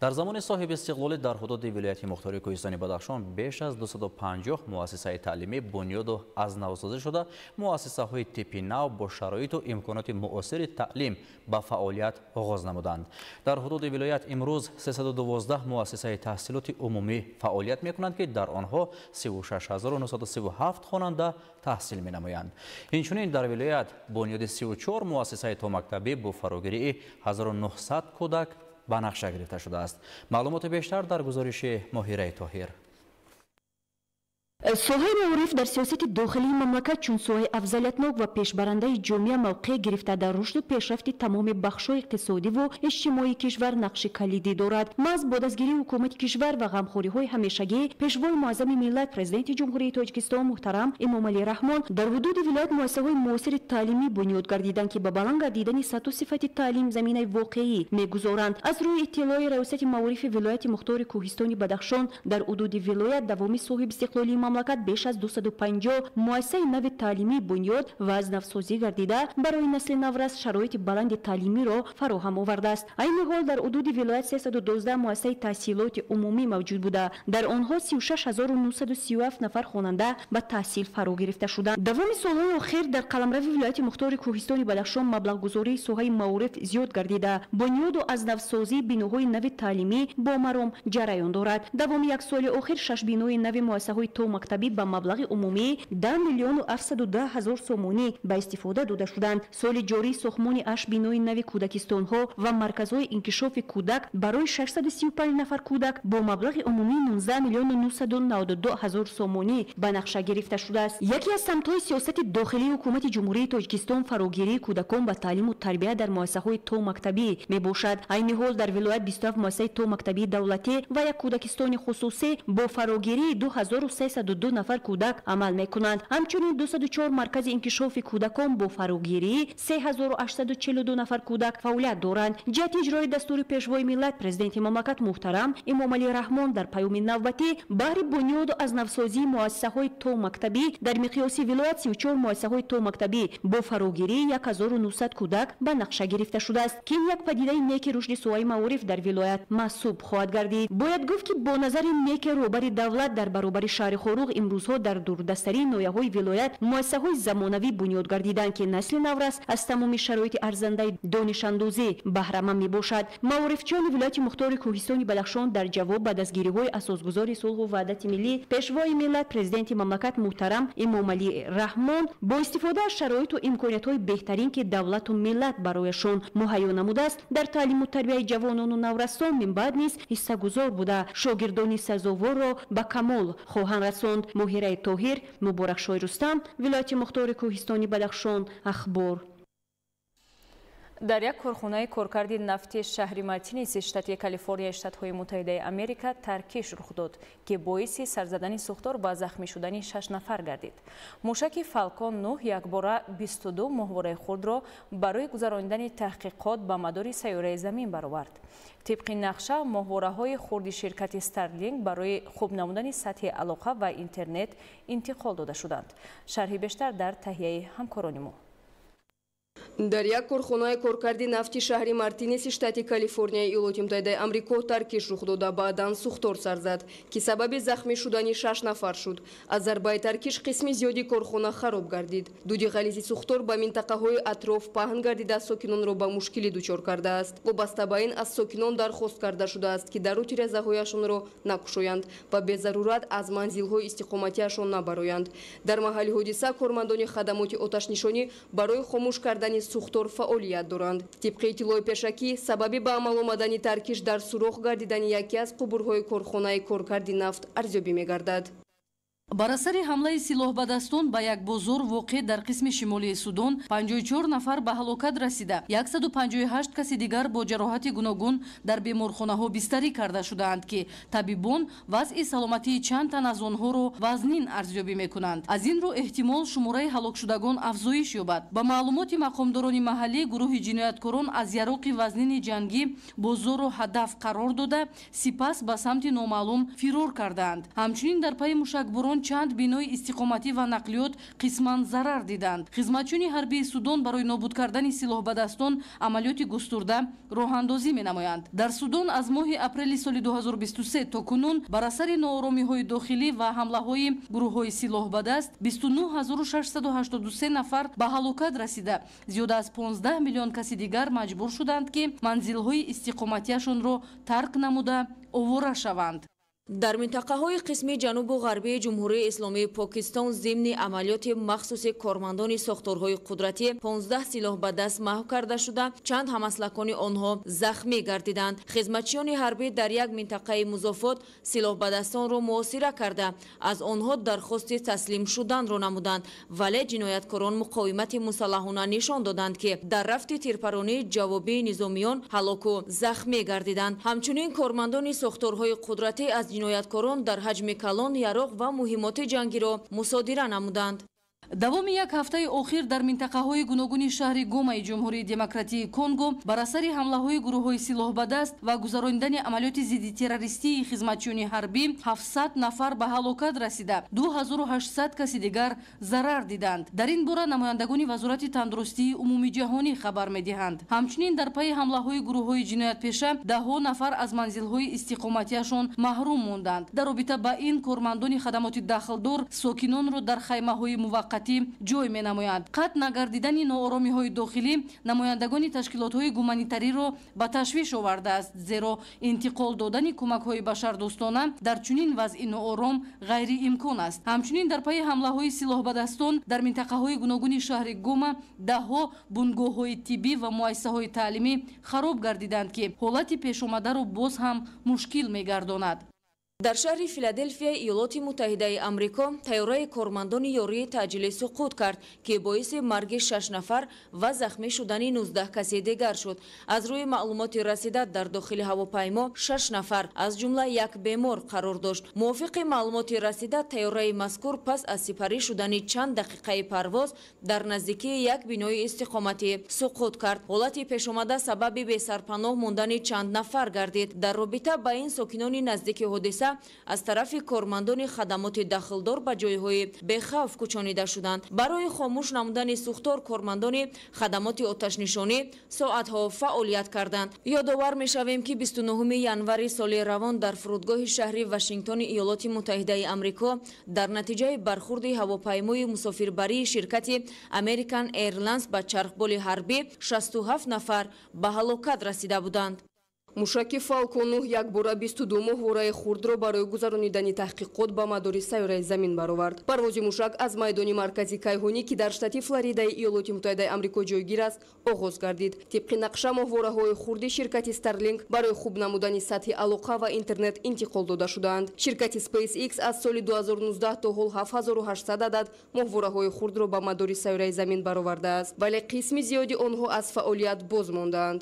Дар замони соҳиби истиқлолӣ дар ҳудуди вилояти мухтори Кӯҳистони Бадахшон беш аз 250 муассисаи таълимӣ бунёду аз навсозӣ шуда, муассисаҳои типи нав бо шароиту имконоти муосири таълим ба фаъолият оғоз намуданд. Дар ҳудуди вилоят имрӯз 312 муассисаи таҳсилоти умумӣ фаъолият мекунанд, ки дар онҳо 36937 хонанда таҳсил менамоянд. Инчунин дар вилоят бунёди 34 муассисаи томактабӣ бо фарогирии 1900 кӯдак ба нақша гирифта шудааст. Маълумоти бештар дар гузориши Моҳираи Тоҳир. Соҳаи маориф дар сиёсати дохилии мамлакат чун соҳаи афзалиятнок ва пешбарандаи ҷомеа мавқеъ гирифта, дар рушду пешрафти тамоми бахшҳои иқтисодиву иҷтимоии кишвар нақши калидӣ дорад. Маҳз бо дастгирии ҳукумати кишвар ва ғамхориҳои ҳамешагӣ Пешвои муаззами миллат, Президенти Ҷумҳурии Тоҷикистон муҳтарам Эмомалӣ Раҳмон дар ҳудуди вилоят муассисаҳои муосири таълимӣ бунёд гардиданд, ки ба баланд гардидани сатҳу сифати таълим заминаи воқеӣ мегузоранд. Аз рӯи иттилои Раёсати маорифи вилояти мухтори Кӯҳистони Бадахшон дар ҳудуди вилоят давоми соҳиби истиқлолии мамлакат беш аз 250 муассисаи нави таълимӣ бунёд ва аз навсозӣ гардида, барои насли наврас шароити баланди таълимиро фароҳам овардааст. Айни ҳол дар ҳудуди вилоят 312 муассисаи таҳсилоти умумӣ мавҷуд буда, дар онҳо 36937 нафар хонанда ба таҳсил фаро гирифта шуданд. Давоми солҳои охир дар қаламрави вилояти мухтори Кӯҳистони Бадахшон маблағгузории соҳаи маориф зиёд гардида, бунёду аз навсозии биноҳои нави таълимӣ бо маром ҷараён дорад. Давоми як соли охир 6 бинои нави муассисаҳои томактабӣ ба маблағи умумӣ 10 710 000 сомонӣ ба истифода дода шуданд. Соли ҷорӣ сохтмони 8 бинои нави кӯдакистонҳо ва марказҳои инкишофи кӯдак барои 635 нафар кӯдак бо маблағи умумии 19 992 000 сомонӣ ба нақша гирифта шудааст. Яке аз самтҳои сиёсати дохилии ҳукумати Ҷумҳурии Тоҷикистон фарогирии кӯдакон ба таълиму тарбия дар муассисаҳои томактабӣ мебошад. Айни ҳол дар вилоят 27 муассисаи томактабии давлатӣ ва як кӯдакистони хусусӣ бо фарогирии 2302 нафар кӯдак амал мекунанд. Ҳамчунин 204 маркази инкишофи кӯдакон бо фарогирии 3842 нафар кӯдак фаъолият доранд. Ҷиҳати иҷрои дастури Пешвои миллат, Президенти мамлакат муҳтарам Эмомалӣ Раҳмон дар паёми навбатӣ баҳри бунёду аз навсозии муассисаҳои томактабӣ дар миқёси вилоят 34 муассисаҳои томактабӣ бо фарогирии 1900 кӯдак ба нақша гирифта шудааст, ки ин як падидаи неки рушди соҳаи маориф дар вилоят маҳсуб хоҳад гардид. Бояд гуфт, ки бо назари неки роҳбари давлат дар баробари шаҳри Хоруғ имрӯзҳо дар дурдастарин ноҳияҳои вилоят муассисаҳои замонавӣ бунёд гардиданд, ки насли наврас аз тамоми шароити арзандаи донишандӯзӣ баҳраманд мебошад. Маорифчиёни вилояти мухтори Кӯҳистони Бадахшон дар ҷавоб ба дастгириҳои асосгузори сулҳу ваҳдати миллӣ, Пешвои миллат, Президенти мамлакат муҳтарам Эмомалӣ Раҳмон бо истифода аз шароиту имкониятҳои беҳтарин, ки давлату миллат барояшон муҳайё намудааст, дар таълиму тарбияи ҷавонону наврасон минбаъд низ ҳиссагузор буда, шогирдони сазоворро ба камол хоҳанд расонд. Моҳираи Тоҳир, Муборакшоҳи Рустам, вилояти мухтори Кӯҳистони Бадахшон, Ахбор. Дар як корхонаи коркарди нафти шаҳри Мартиниси штати Калифорнияи Штатҳои Муттаҳидаи Америка таркиш рух дод, ки боиси сарзадани сӯхтор ва захмӣ шудани 6 нафар гардид. Мушаки Фалкон 9 якбора 22 моҳвораи хурдро барои гузаронидани таҳқиқот ба мадори сайёраи Замин баровард. Тибқи нақша, моҳвораҳои хурди ширкати Старлинг барои хуб намудани сатҳи алоқа ва интернет интиқол дода шуданд. Шарҳи бештар дар таҳияи ҳамкорони мо. Дар як корхонаи коркарди нафти шаҳри Мартинеси штати Калифорнияи Иёлоти Муттаҳидаи Амрико таркиш рух дода, баъдан сӯхтор сар зад, ки сабаби захмӣ шудани 6 нафар шуд. Аз зарбаи таркиш қисми зиёди корхона хароб гардид. Дуди ғализи сӯхтор ба минтақаҳои атроф паҳн гардида, сокинонро ба мушкилӣ дучор кардааст. Вобаста ба ин аз сокинон дархост карда шудааст, ки дару тирезаҳояшонро накушоянд ва безарурат аз манзилҳои истиқоматиашон набароянд. Дар маҳалли ҳодиса кормандони хадамоти оташнишонӣ барои хомӯш кардани сӯхтор фаъолият доранд. Тибқи иттилои пешакӣ, сабаби ба амал омадани таркиш дар сурох гардидани яке аз қубурҳои корхонаи коркарди нафт арзёбӣ мегардад. Бар асари ҳамлаи силоҳбадастон ба як бозор воқеъ дар қисми шимолии Судон 54 нафар ба ҳалокат расида, 158 каси дигар бо ҷароҳати гуногун дар беморхонаҳо бистарӣ карда шудаанд, ки табибон вазъи саломатии чанд тан аз онҳоро вазнин арзёбӣ мекунанд. Аз ин рӯ эҳтимол шумораи ҳалокшудагон афзоиш ёбад. Ба маълумоти мақомдорони маҳаллӣ, гурӯҳи ҷинояткорон аз яроқи вазнини ҷангӣ бозорро ҳадаф қарор дода, сипас ба самти номаълум фирор кардаанд. Ҳамчунин дар пайи мушакборон чанд бинои истиқоматӣ ва нақлиёт қисман зарар диданд. Хизматчиёни ҳарбии Судон барои нобуд кардани силоҳбадастон амалиёти густурда роҳандозӣ менамоянд. Дар Судон аз моҳи апрели соли 2023 то кунун бар асари нооромиҳои дохилӣ ва ҳамлаҳои гурӯҳҳои силоҳбадаст 29683 нафар ба ҳалокат расида, зиёда аз 15 миллион каси дигар маҷбур шуданд, ки манзилҳои истиқоматиашонро тарк намуда овора шаванд. Дар минтақаҳои қисми ҷанубу ғарбии Ҷумҳурии Исломии Покистон зимни амалиёти махсуси кормандони сохторҳои қудратӣ 15 силоҳ ба даст маҳв карда шуда, чанд ҳамаслакони онҳо захмӣ гардиданд. Хизматчиёни ҳарбӣ дар як минтақаи музофот силоҳбадастонро муҳосира карда, аз онҳо дархости таслим шуданро намуданд, вале ҷинояткорон муқовимати мусаллаҳона нишон доданд, ки дар рафти тирпаронии ҷавобии низомиён ҳалоку захмӣ гардиданд. Ҳамчунин кормандони сохторҳои қудратӣ аз ҷинояткорон дар ҳаҷми калон яроқ ва муҳимоти ҷангиро мусодира намуданд. Давоми як ҳафтаи охир дар минтақаҳои гуногуни шаҳри Гомаи Ҷумҳурии Демократии Конго бар асари ҳамлаҳои гурӯҳҳои силоҳбадаст ва гузаронидани амалиёти зиддитеррористии хизматчиёни ҳарбӣ 700 нафар ба ҳалокат расида, 2800 каси дигар зарар диданд. Дар ин бора намояндагони Вазорати тандурустии умумиҷаҳонӣ хабар медиҳанд. Ҳамчунин дар пайи ҳамлаҳои гурӯҳҳои ҷиноятпеша даҳҳо нафар аз манзилҳои истиқоматиашон маҳрум монданд. Дар робита ба ин кормандони хадамоти дахлдор сокинонро дар хаймаҳои муваққатӣ ҷой менамоянд. Қатъ нагардидани нооромиҳои дохилӣ намояндагони ташкилотҳои гуманитариро ба ташвиш овардааст, зеро интиқол додани кӯмакҳои башардӯстона дар чунин вазъи ноором ғайриимкон аст. Ҳамчунин дар пайи ҳамлаҳои силоҳбадастон дар минтақаҳои гуногуни шаҳри Гома даҳҳо бунгоҳҳои тиббӣ ва муассисаҳои таълимӣ хароб гардиданд, ки ҳолати пешомадаро боз ҳам мушкил мегардонад. Дар шаҳри Филаделфияи Иёлоти Муттаҳидаи Амрико тайёраи кормандони ёрии таъҷилӣ суқут кард, ки боиси марги 6 нафар ва захмӣ шудани 19 каси дигар шуд. Аз рӯи маълумоти расида дар дохили ҳавопаймо 6 нафар, аз ҷумла як бемор қарор дошт. Мувофиқи маълумоти расида, тайёраи мазкур пас аз сипарӣ шудани чанд дақиқаи парвоз дар наздикии як бинои истиқоматӣ суқут кард. Ҳолати пешомада сабаби бесарпаноҳ мондани чанд нафар гардид. Дар робита ба ин сокинони наздики ҳодиса аз тарафи кормандони хадамоти дахлдор ба ҷойҳои бехавф кӯчонида шуданд. Барои хомӯш намудани сӯхтор кормандони хадамоти оташнишонӣ соатҳо фаъолият карданд. Ёдовар мешавем, ки 29 январи соли равон дар фурудгоҳи шаҳри Вашингтони Иёлоти Муттаҳидаи Амрико дар натиҷаи бархурди ҳавопаймои мусофирбарии ширкати American Airlines ба чархболи ҳарбӣ 67 нафар ба ҳалокат расида буданд. Мушаки Falcon 9 якбора 22 моҳвораи хурдро барои гузаронидани таҳқиқот ба мадори сайёраи Замин баровард. Парвози мушак аз майдони маркази кайҳонӣ, ки дар штати Флоридаи Иёлоти Муттаҳидаи Амрико ҷойгир аст, оғоз гардид. Тибқи нақша, моҳвораҳои хурди ширкати Starlink барои хуб намудани сатҳи алоқа ва интернет интиқол дода шудаанд. Ширкати SpaceX аз соли 2019 то ҳол 7800 адад моҳвораҳои хурдро ба мадори сайёраи Замин баровардааст, вале қисми зиёди онҳо аз фаъолият боз мондаанд.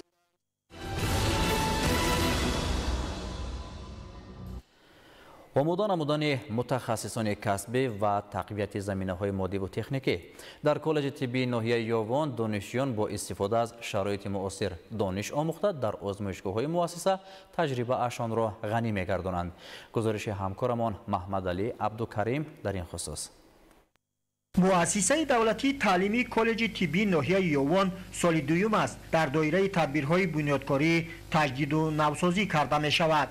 Омода намудани мутахассисони касбӣ ва тақвияти заминаҳои моддиву техникӣ. Дар коллеҷи тиббии ноҳияи Ёвон донишҷӯён бо истифода аз шароити муосир дониш омӯхта дар озмоишгоҳҳои муассиса таҷрибаашонро ғанӣ мегардонанд. Гузориши ҳамкорамон Маҳмадалӣ Абдукарим дар ин хусус. Муассисаи давлатии таълимии коллеҷи тиббии ноҳияи Ёвон соли дуюм аст дар доираи тадбирҳои бунёдкорӣ таҷдиду навсозӣ карда мешавад.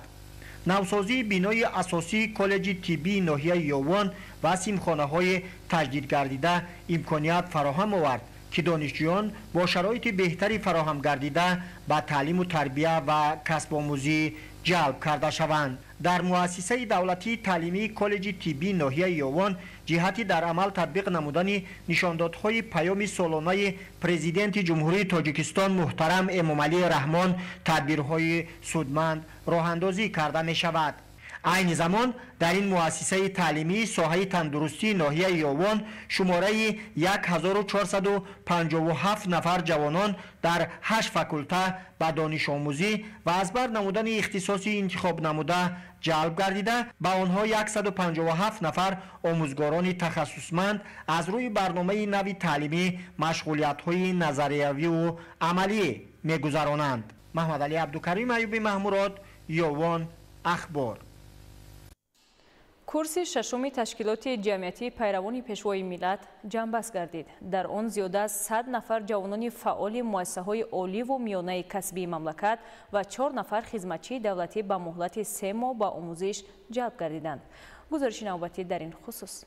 Навсозии бинои асосии коллеҷи тиббии ноҳияи Ёвон ва симхонаҳои таҷдидгардида имконият фароҳам овард, ки донишҷӯён бо шароити беҳтари фароҳам гардида ба таълиму тарбия ва касбомӯзӣ ҷалб карда шаванд. Дар муассисаи давлатии таълимии коллеҷи тиббии ноҳияи Ёвон ҷиҳати дар амал татбиқ намудани нишондодҳои паёми солонаи Президенти Ҷумҳурии Тоҷикистон муҳтарам Эмомалӣ Раҳмон тадбирҳои судманд роҳандозӣ карда мешавад. Айни замон дар ин муассисаи таълимии соҳаи тандурустии ноҳияи Ёвон шумораи 1457 нафар ҷавонон дар 8 факулта ба донишомӯзӣ ва аз бар намудани ихтисоси интихобнамуда ҷалб гардида, ба онҳо 157 нафар омӯзгорони тахассусманд аз рӯи барномаи нави таълимӣ машғулиятҳои назариявию амалӣ мегузаронанд. Маҳмадалӣ Абдукарим, Аюби Маҳмурод, Ёвон, Ахбор. Курси шашуми ташкилоти ҷамъиятии пайравони Пешвои миллат ҷамъбаст гардид. Дар он зиёда аз 100 нафар ҷавонони фаъоли муассисаҳои оливу миёнаи касбии мамлакат ва 4 нафар хизматчии давлатӣ ба муҳлати 3 моҳ ба омӯзиш ҷалб гардиданд. Гузориши навбатӣ дар ин хусус.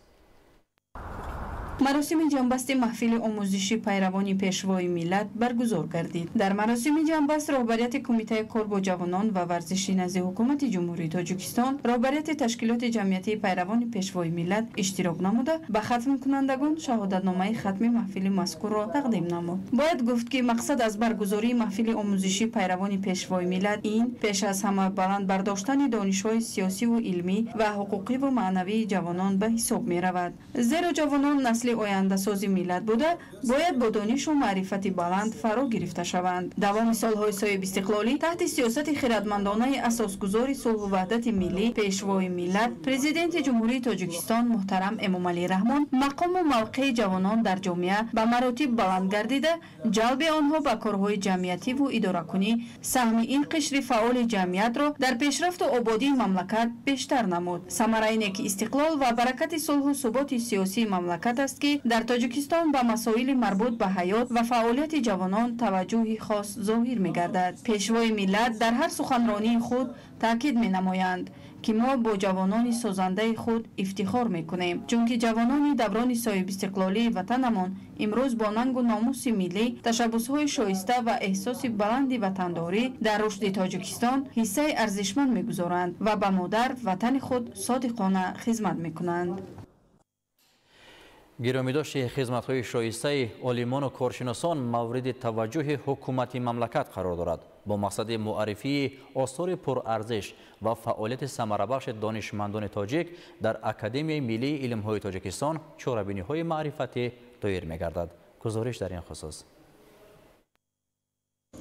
Маросими ҷамъбасти маҳфили омӯзиши пайравони Пешвои миллат баргузор гардид. Дар маросими ҷамъбаст роҳбарияти Кумитаи кор бо ҷавонон ва варзиши назди Ҳукумати Ҷумҳурии Тоҷикистон, роҳбарияти ташкилоти ҷамъиятии пайравони Пешвои миллат иштирок намуда, ба хатмкунандагон шаҳодатномаи хатми маҳфили мазкурро тақдим намуд. Бояд гуфт, ки мақсад аз баргузории маҳфили омӯзиши пайравони Пешвои миллат ин пеш аз ҳама баланд бардоштани донишҳои сиёсиву илмӣ ва ҳуқуқиву маънавии ҷавонон ба ҳисоб меравад. Зеро ҷавонон насли ояндасози миллат буда, бояд бо донишу маърифати баланд фаро гирифта шаванд. Давоми солҳои соҳибистиқлолӣ таҳти сиёсати хиратмандонаи асосгузори сулҳу ваҳдати миллӣ, Пешвои миллат, Президенти Ҷумҳурии Тоҷикистон муҳтарам Эмомалӣ Раҳмон мақому мавқеи ҷавонон дар ҷомеа ба маротиб баланд гардида, ҷалби онҳо ба корҳои ҷамъиятиву идоракунӣ саҳми ин қишри фаъоли ҷамъиятро дар пешрафту ободии мамлакат бештар намуд. Самараи неки истиқлол ва баракати сулҳу суботи сиёсии мамлакат аст, ки дар Тоҷикистон ба масоили марбут ба ҳаёт ва фаъолияти ҷавонон таваҷҷӯҳи хос зоҳир мегардад. Пешвои миллат дар ҳар суханронии худ таъкид менамоянд, ки мо бо ҷавонони созандаи худ ифтихор мекунем, чунки ҷавонони даврони соҳибистиқлолии ватанамон имрӯз бо нангу номуси миллӣ, ташаббусҳои шоиста ва эҳсоси баланди ватандорӣ дар рушди Тоҷикистон ҳиссаи арзишманд мегузоранд ва ба модар ватани худ содиқона хизмат мекунанд. Гиромидошти хизматҳои шоистаи олимону коршиносон мавриди таваҷҷӯҳи ҳукумати мамлакат қарор дорад. Бо мақсади муаррифии осори пурарзиш ва фаъолияти самарабахши донишмандони тоҷик дар Академияи миллии илмҳои Тоҷикистон чорабиниҳои маърифатӣ доир мегардад. Гузориш дар ин хусус.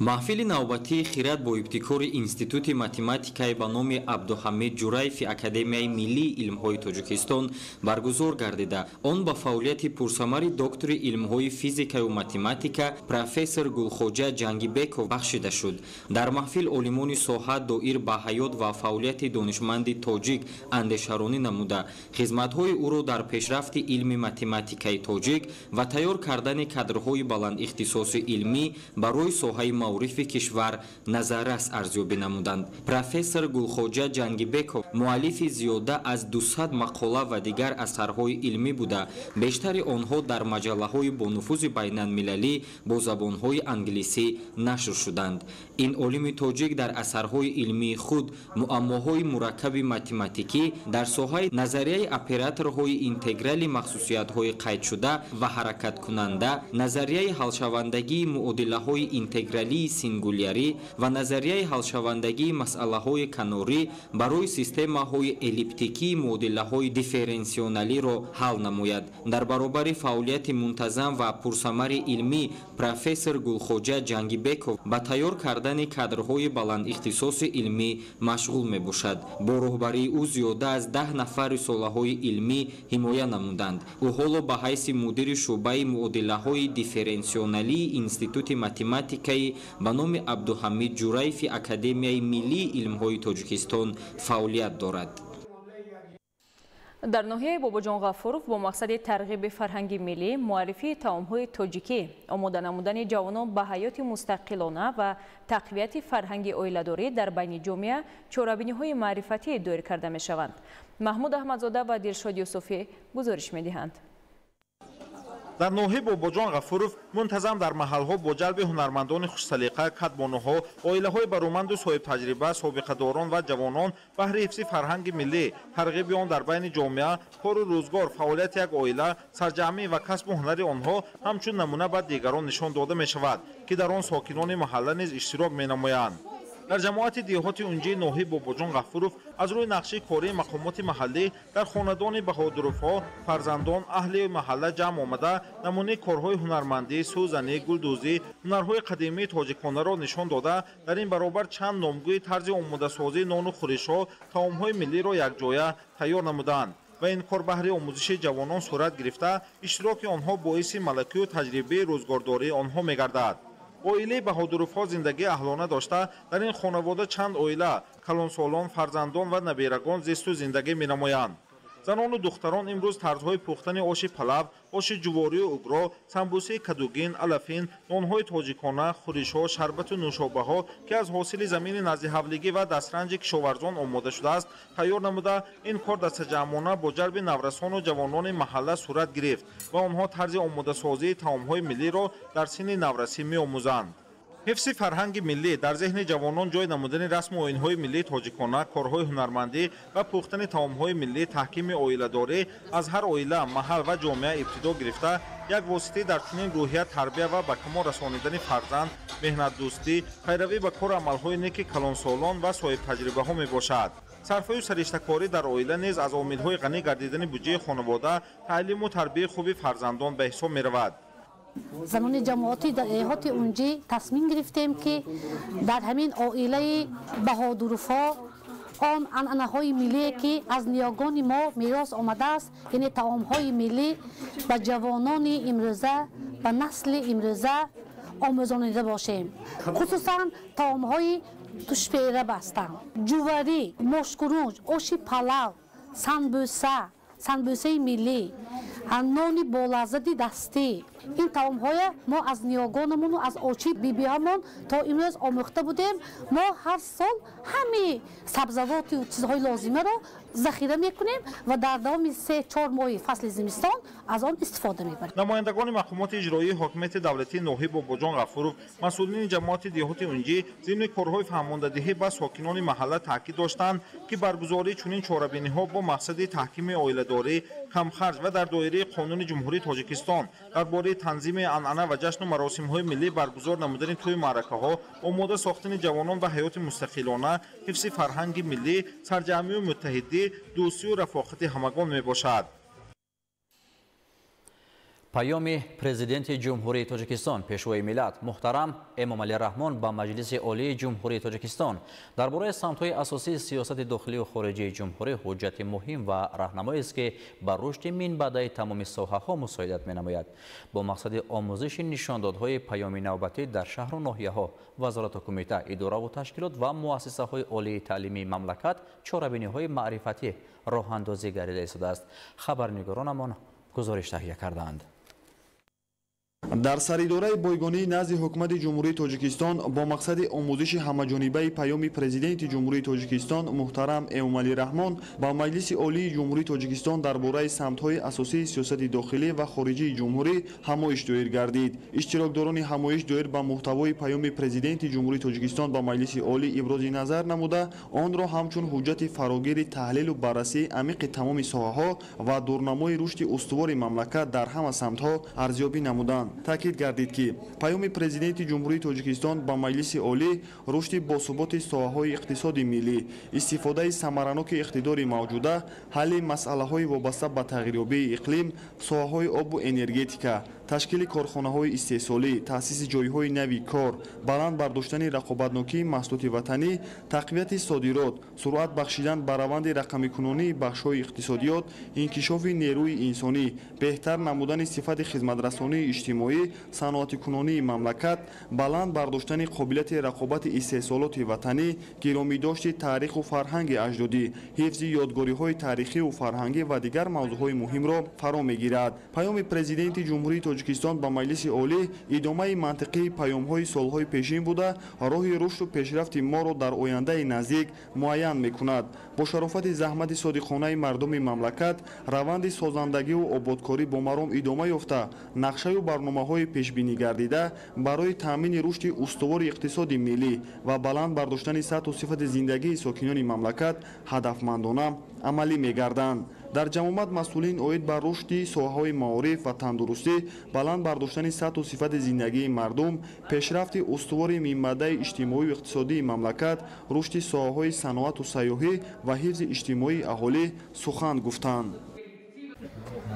Маҳфили навбатии хират бо ибтикори Институти математикаи ба номи Абдуҳамид Ҷураеви Академияи миллии илмҳои Тоҷикистон баргузор гардида, он ба фаъолияти пурсамари доктори илмҳои физикаю математика профессор Гулхоҷа Ҷангибеков бахшида шуд. Дар маҳфил олимони соҳа доир ба ҳаёт ва фаъолияти донишманди тоҷик андешаронӣ намуда, хизматҳои ӯро дар пешрафти илми математикаи тоҷик ва тайёр кардани кадрҳои баландихтисоси илмӣ барои соҳаи маорифи кишвар назаррас арзёбӣ намуданд. Профессор Гулхоҷа Ҷангибеков муаллифи зиёда аз 200 мақола ва дигар асарҳои илмӣ буда, бештари онҳо дар маҷаллаҳои бонуфузи байналмилалӣ бо забонҳои англисӣ нашр шуданд. Ин олими тоҷик дар асарҳои илмии худ муаммоҳои мураккаби математикӣ дар соҳаи назарияи операторҳои интеграли махсусиятҳои қайдшуда ва ҳаракаткунанда, назарияи ҳалшавандагии муодилаҳои интегралии сингулярӣ ва назарияи ҳалшавандагии масъалаҳои канорӣ барои системаҳои эллиптикии муодилаҳои дифференсионалиро ҳал намояд. Дар баробари фаъолияти мунтазам ва пурсамари илмӣ профессор Гулхоҷа Ҷангибеков ба тайёр кардани кадрҳои баландихтисоси илмӣ машғул мебошад. Бо роҳбарии ӯ зиёда аз 10 нафар рисолаҳои илмӣ ҳимоя намуданд. Ӯ ҳоло ба ҳайси мудири шӯъбаи муодилаҳои дифференсионалии Институти математикаи ба номи Абдуҳамид Ҷураеви Академияи миллии илмҳои Тоҷикистон фаъолият дорад. Дар ноҳияи Бобоҷон Ғафуров бо мақсади тарғиби фарҳанги миллӣ, муаррифии таомҳои тоҷикӣ, омода намудани ҷавонон ба ҳаёти мустақилона ва тақвияти фарҳанги оиладорӣ дар байни ҷомеа чорабиниҳои маърифатӣ доир карда мешаванд. Маҳмуд Аҳмадзода ва Дилшод Юсуфӣ гузориш медиҳанд. Дар ноҳияи Бобоҷон Ғафуров мунтазам дар маҳалҳо бо ҷалби ҳунармандони хушсалиқа, кадбонуҳо, оилаҳои бароманду соҳибтаҷриба, собиқадорон ва ҷавонон баҳри ҳифзи фарҳанги миллӣ, тарғиби он дар байни ҷомеа, кору рӯзгор, фаъолияти як оила, сарҷамъӣ ва касбу ҳунари онҳо ҳамчун намуна ба дигарон нишон дода мешавад, ки дар он сокинони маҳалла низ иштирок менамоянд. Дар ҷамоати деҳоти Унҷии ноҳияи Бобоҷон Ғафуров аз рӯи нақшаи кории мақомоти маҳаллӣ дар хонадони Баҳодуровҳо фарзандон аҳли маҳалла ҷамъ омада намунаи корҳои ҳунармандӣ, сӯзанӣ, гулдӯзӣ, ҳунарҳои қадимии тоҷиконаро нишон дода, дар ин баробар чанд номгӯи тарзи омодасозии нону хӯришҳо, таомҳои миллиро якҷоя тайёр намуданд ва ин кор баҳри омӯзиши ҷавонон сурат гирифта, иштироки онҳо боиси малакию таҷрибаи рӯзгордории онҳо мегардад. Оилаи Баҳодуровҳо зиндагии аҳлона дошта, дар ин хонавода чанд оила, калонсолон, фарзандон ва наберагон зисту зиндагӣ менамоянд. Занону духтарон имрӯз тарзҳои пухтани оши палав, оши ҷуворию угро, самбусаи кадугин, алафин, нонҳои тоҷикона, хӯришҳо, шарбату нӯшобаҳо, ки аз ҳосили замини наздиҳавлигӣ ва дастранҷи кишоварзон омода шудааст, тайёр намуда, ин кор дастаҷамъона бо ҷалби наврасону ҷавонони маҳалла сурат гирифт ва онҳо тарзи омодасозии таомҳои миллиро дар синни наврасӣ меомӯзанд. Ҳифзи фарҳанги миллӣ дар зеҳни ҷавонон ҷой намудани расму оинҳои миллии тоҷикона, корҳои ҳунармандӣ ва пухтани таомҳои миллӣ, таҳкими оиладорӣ аз ҳар оила, маҳал ва ҷомеа ибтидо гирифта, як воситаи дар чунин рӯҳия тарбия ва ба камол расонидани фарзанд, меҳнатдӯстӣ, пайравӣ ба кору амалҳои неки калонсолон ва соҳибтаҷрибаҳо мебошад. Сарфаю сариштакорӣ дар оила низ аз омилҳои ғанӣ гардидани буҷаи хонавода, таълиму тарбияи хуби фарзандон ба ҳисоб меравад. Занони ҷамоати деҳоти Унҷӣ тасмим гирифтем, ки дар ҳамин оилаи Баҳодуровҳо он анъанаҳои миллие, ки аз ниёгони мо мерос омадааст, яъне таомҳои миллӣ ба ҷавонони имрӯза, ба насли имрӯза омӯзонида бошем. Хусусан таомҳои тушпера бастанд, ҷуварӣ, мошкурунҷ, оши палав, санбӯса, санбӯсаи миллӣ, нони болаззати дастӣ. Ин таомҳоя мо аз ниёгонамону аз очи бибиҳамон то имрӯз омӯхта будем. Мо ҳар сол ҳамаи сабзавоту чизҳои лозимаро захира мекунем ва дар давоми 3-4 моҳи фасли зимистон аз он истифода мебарем. Намояндагони мақомоти иҷроии ҳокимияти давлатии ноҳияи Бобоҷон Ғафуров, масъулини ҷамоати деҳоти Унҷӣ зимни корҳои фаҳмондадиҳӣ ба сокинони маҳалла таъкид доштанд, ки баргузории чунин чорабиниҳо бо мақсади таҳкими оиладорӣ, камхарҷ ва дар доираи қонуни Ҷумҳурии Тоҷикистон дар бораи танзими анъана ва ҷашну маросимҳои миллӣ баргузор намудани тӯи маъракаҳо, омода сохтани ҷавонон ба ҳаёти мустақилона, ҳифзи фарҳанги миллӣ, сарҷамъию муттаҳидӣ, дӯстию рафоқати ҳамагон мебошад. Паёми Президенти Ҷумҳурии Тоҷикистон, Пешвои миллат муҳтарам Эмомалӣ Раҳмон ба Маҷлиси Олии Ҷумҳурии Тоҷикистон дар бораи самтҳои асосии сиёсати дохилию хориҷии ҷумҳурӣ ҳуҷҷати муҳим ва раҳнамоест, ки ба рушди минбаъдаи тамоми соҳаҳо мусоидат менамояд. Бо мақсади омӯзиши нишондодҳои паёми навбатӣ дар шаҳру ноҳияҳо, вазорату кумита, идораву ташкилот ва муассисаҳои олии таълимии мамлакат чорабиниҳои маърифатӣ роҳандозӣ гардида истодааст. Хабарнигоронамон гузориш таҳия кардаанд. Дар саридораи бойгонии назди ҳукумати Ҷумҳурии Тоҷикистон бо мақсади омӯзиши ҳамаҷонибаи паёми Президенти Ҷумҳурии Тоҷикистон муҳтарам Эмомалӣ Раҳмон ба Маҷлиси Олии Ҷумҳурии Тоҷикистон дар бораи самтҳои асосии сиёсати дохилӣ ва хориҷии ҷумҳурӣ ҳамоиш доир гардид. Иштирокдорони ҳамоиш доир ба муҳтавои паёми Президенти Ҷумҳурии Тоҷикистон ба Маҷлиси Олӣ ибрози назар намуда, онро ҳамчун ҳуҷҷати фарогири таҳлилу баррасии амиқи тамоми соҳаҳо ва дурнамои рушди устувори мамлакат дар ҳама самтҳо арзёбӣ намуданд. Таъкид гардид, ки паёми Президенти Ҷумҳурии Тоҷикистон ба Маҷлиси Олӣ рушди босуботи соҳаҳои иқтисоди миллӣ, истифодаи самараноки иқтидори мавҷуда, ҳалли масъалаҳои вобаста ба тағйирёбии иқлим, соҳаҳои обу энергетика, Ташкили корхонаҳои истеҳсолӣ, таъсиси ҷойҳои нави кор, баланд бардоштани рақобатнокии маҳсулоти ватанӣ, тақвияти содирот, суръат бахшидан ба раванди рақамикунонии бахшҳои иқтисодиёт, инкишофи нерӯи инсонӣ, беҳтар намудани сифати хизматрасонии иҷтимоӣ, саноатикунонии мамлакат, баланд бардоштани қобилияти рақобати истеҳсолоти ватанӣ, гиромидошти таъриху фарҳанги аҷдодӣ, ҳифзи ёдгориҳои таърихиву фарҳангӣ ва дигар мавзӯъҳои муҳимро фаро мегирад. Паёми Президенти Ҷумҳурии Тоҷикистон ба Маҷлиси Олӣ идомаи мантиқии паёмҳои солҳои пешин буда, роҳи рушду пешрафти моро дар ояндаи наздик муайян мекунад. Бо шарофати заҳмати содиқонаи мардуми мамлакат, раванди созандагиву ободкорӣ бо маром идома ёфта, нақшаю барномаҳои пешбинигардида барои таъмини рушди устувори иқтисоди миллӣ ва баланд бардоштани сатҳу сифати зиндагии сокинони мамлакат ҳадафмандона амалӣ мегарданд. Дар ҷамъомад масъулин оид ба рушди соҳаҳои маориф ва тандурустӣ, баланд бардоштани сатҳу сифати зиндагии мардум, пешрафти устувори минбаъдаи иҷтимоию иқтисодии мамлакат, рушди соҳаҳои саноату сайёҳӣ ва ҳифзи иҷтимоии аҳолӣ сухан гуфтанд.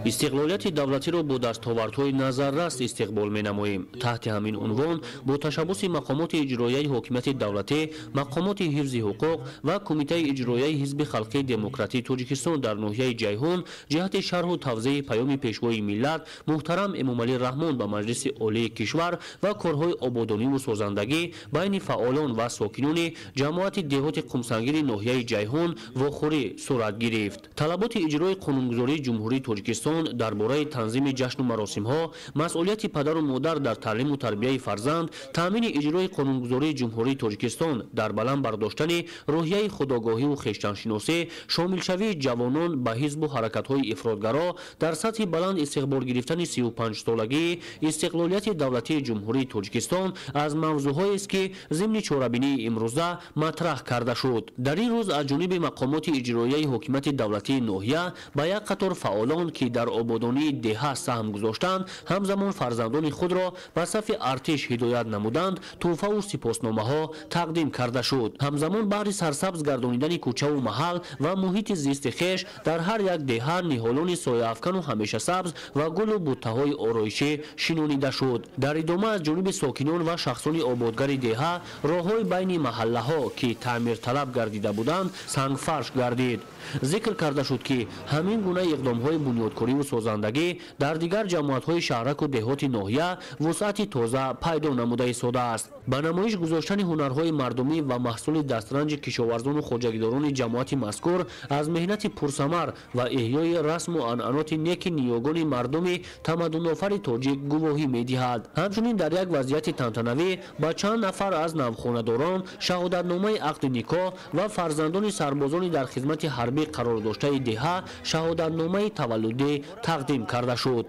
Истиқлолияти давлатиро бо дастовардҳои назаррас истиқбол менамоем. Таҳти ҳамин унвон бо ташаббуси мақомоти иҷроияи ҳокимияти давлатӣ, мақомоти ҳифзи ҳуқуқ ва Кумитаи иҷроияи Ҳизби халқии демократии Тоҷикистон дар ноҳияи Ҷайҳун ҷиҳати шарҳу тавзеҳи паёми Пешвои миллат муҳтарам Эмомалӣ Раҳмон ба Маҷлиси Олии кишвар ва корҳои ободониву созандагӣ байни фаъолон ва сокинони ҷамоати деҳоти Қумсангири ноҳияи Ҷайҳун вохӯрӣ сурат гирифт. Талаботи иҷрои қонунгузории Ҷумҳурии Тоҷикистон дар бораи танзими ҷашну маросимҳо, масъулияти падару модар дар таълиму тарбияи фарзанд, таъмини иҷрои қонунгузории Ҷумҳурии Тоҷикистон дар баланд бардоштани рӯҳияи худогоҳиву хештаншиносӣ, шомилшавии ҷавонон ба ҳизбу ҳаракатҳои ифротгаро, дар сатҳи баланд истиқбол гирифтани 35-солагии истиқлолияти давлатии Ҷумҳурии Тоҷикистон аз мавзӯъҳоест, ки зимни чорабинии имрӯза матраҳ карда шуд. Дар ин рӯз аз ҷониби мақомоти иҷроияи ҳокимияти давлатии ноҳия ба як қатор фаъолон, ки дар ободонии деҳа саҳм гузоштанд, ҳамзамон фарзандони худро ба сафи артиш ҳидоят намуданд, тӯҳфаву сипосномаҳо тақдим карда шуд. Ҳамзамон баҳри сарсабз гардонидани кӯчаву маҳал ва муҳити зисти хеш дар ҳар як деҳа ниҳолони сояафкану ҳамешасабз ва гулу буттаҳои ороишӣ шинонида шуд. Дар идома аз ҷониби сокинон ва шахсони ободгари деҳа роҳҳои байни маҳаллаҳо, ки таъмирталаб гардида буданд, сангфарш гардид. Зикр карда шуд, ки ҳамин гуна иқдомҳои бунёдкориву созандагӣ дар дигар ҷамоатҳои шаҳраку деҳоти ноҳия вусъати тоза пайдо намуда истодааст. Ба намоиш гузоштани ҳунарҳои мардумӣ ва маҳсули дастранҷи кишоварзону хоҷагидорони ҷамоати мазкур аз меҳнати пурсамар ва эҳёи расму анъаноти неки ниёгони мардуми тамаддунофари тоҷик гувоҳӣ медиҳад. Ҳамчунин дар як вазъияти тантанавӣ ба чанд нафар аз навхонадорон шаҳодатномаи ақди никоҳ ва фарзандони сарбозони дар хизмати ҳарбӣ қарор доштаи деҳа шаҳодатномаи таваллудӣ тақдим карда шуд.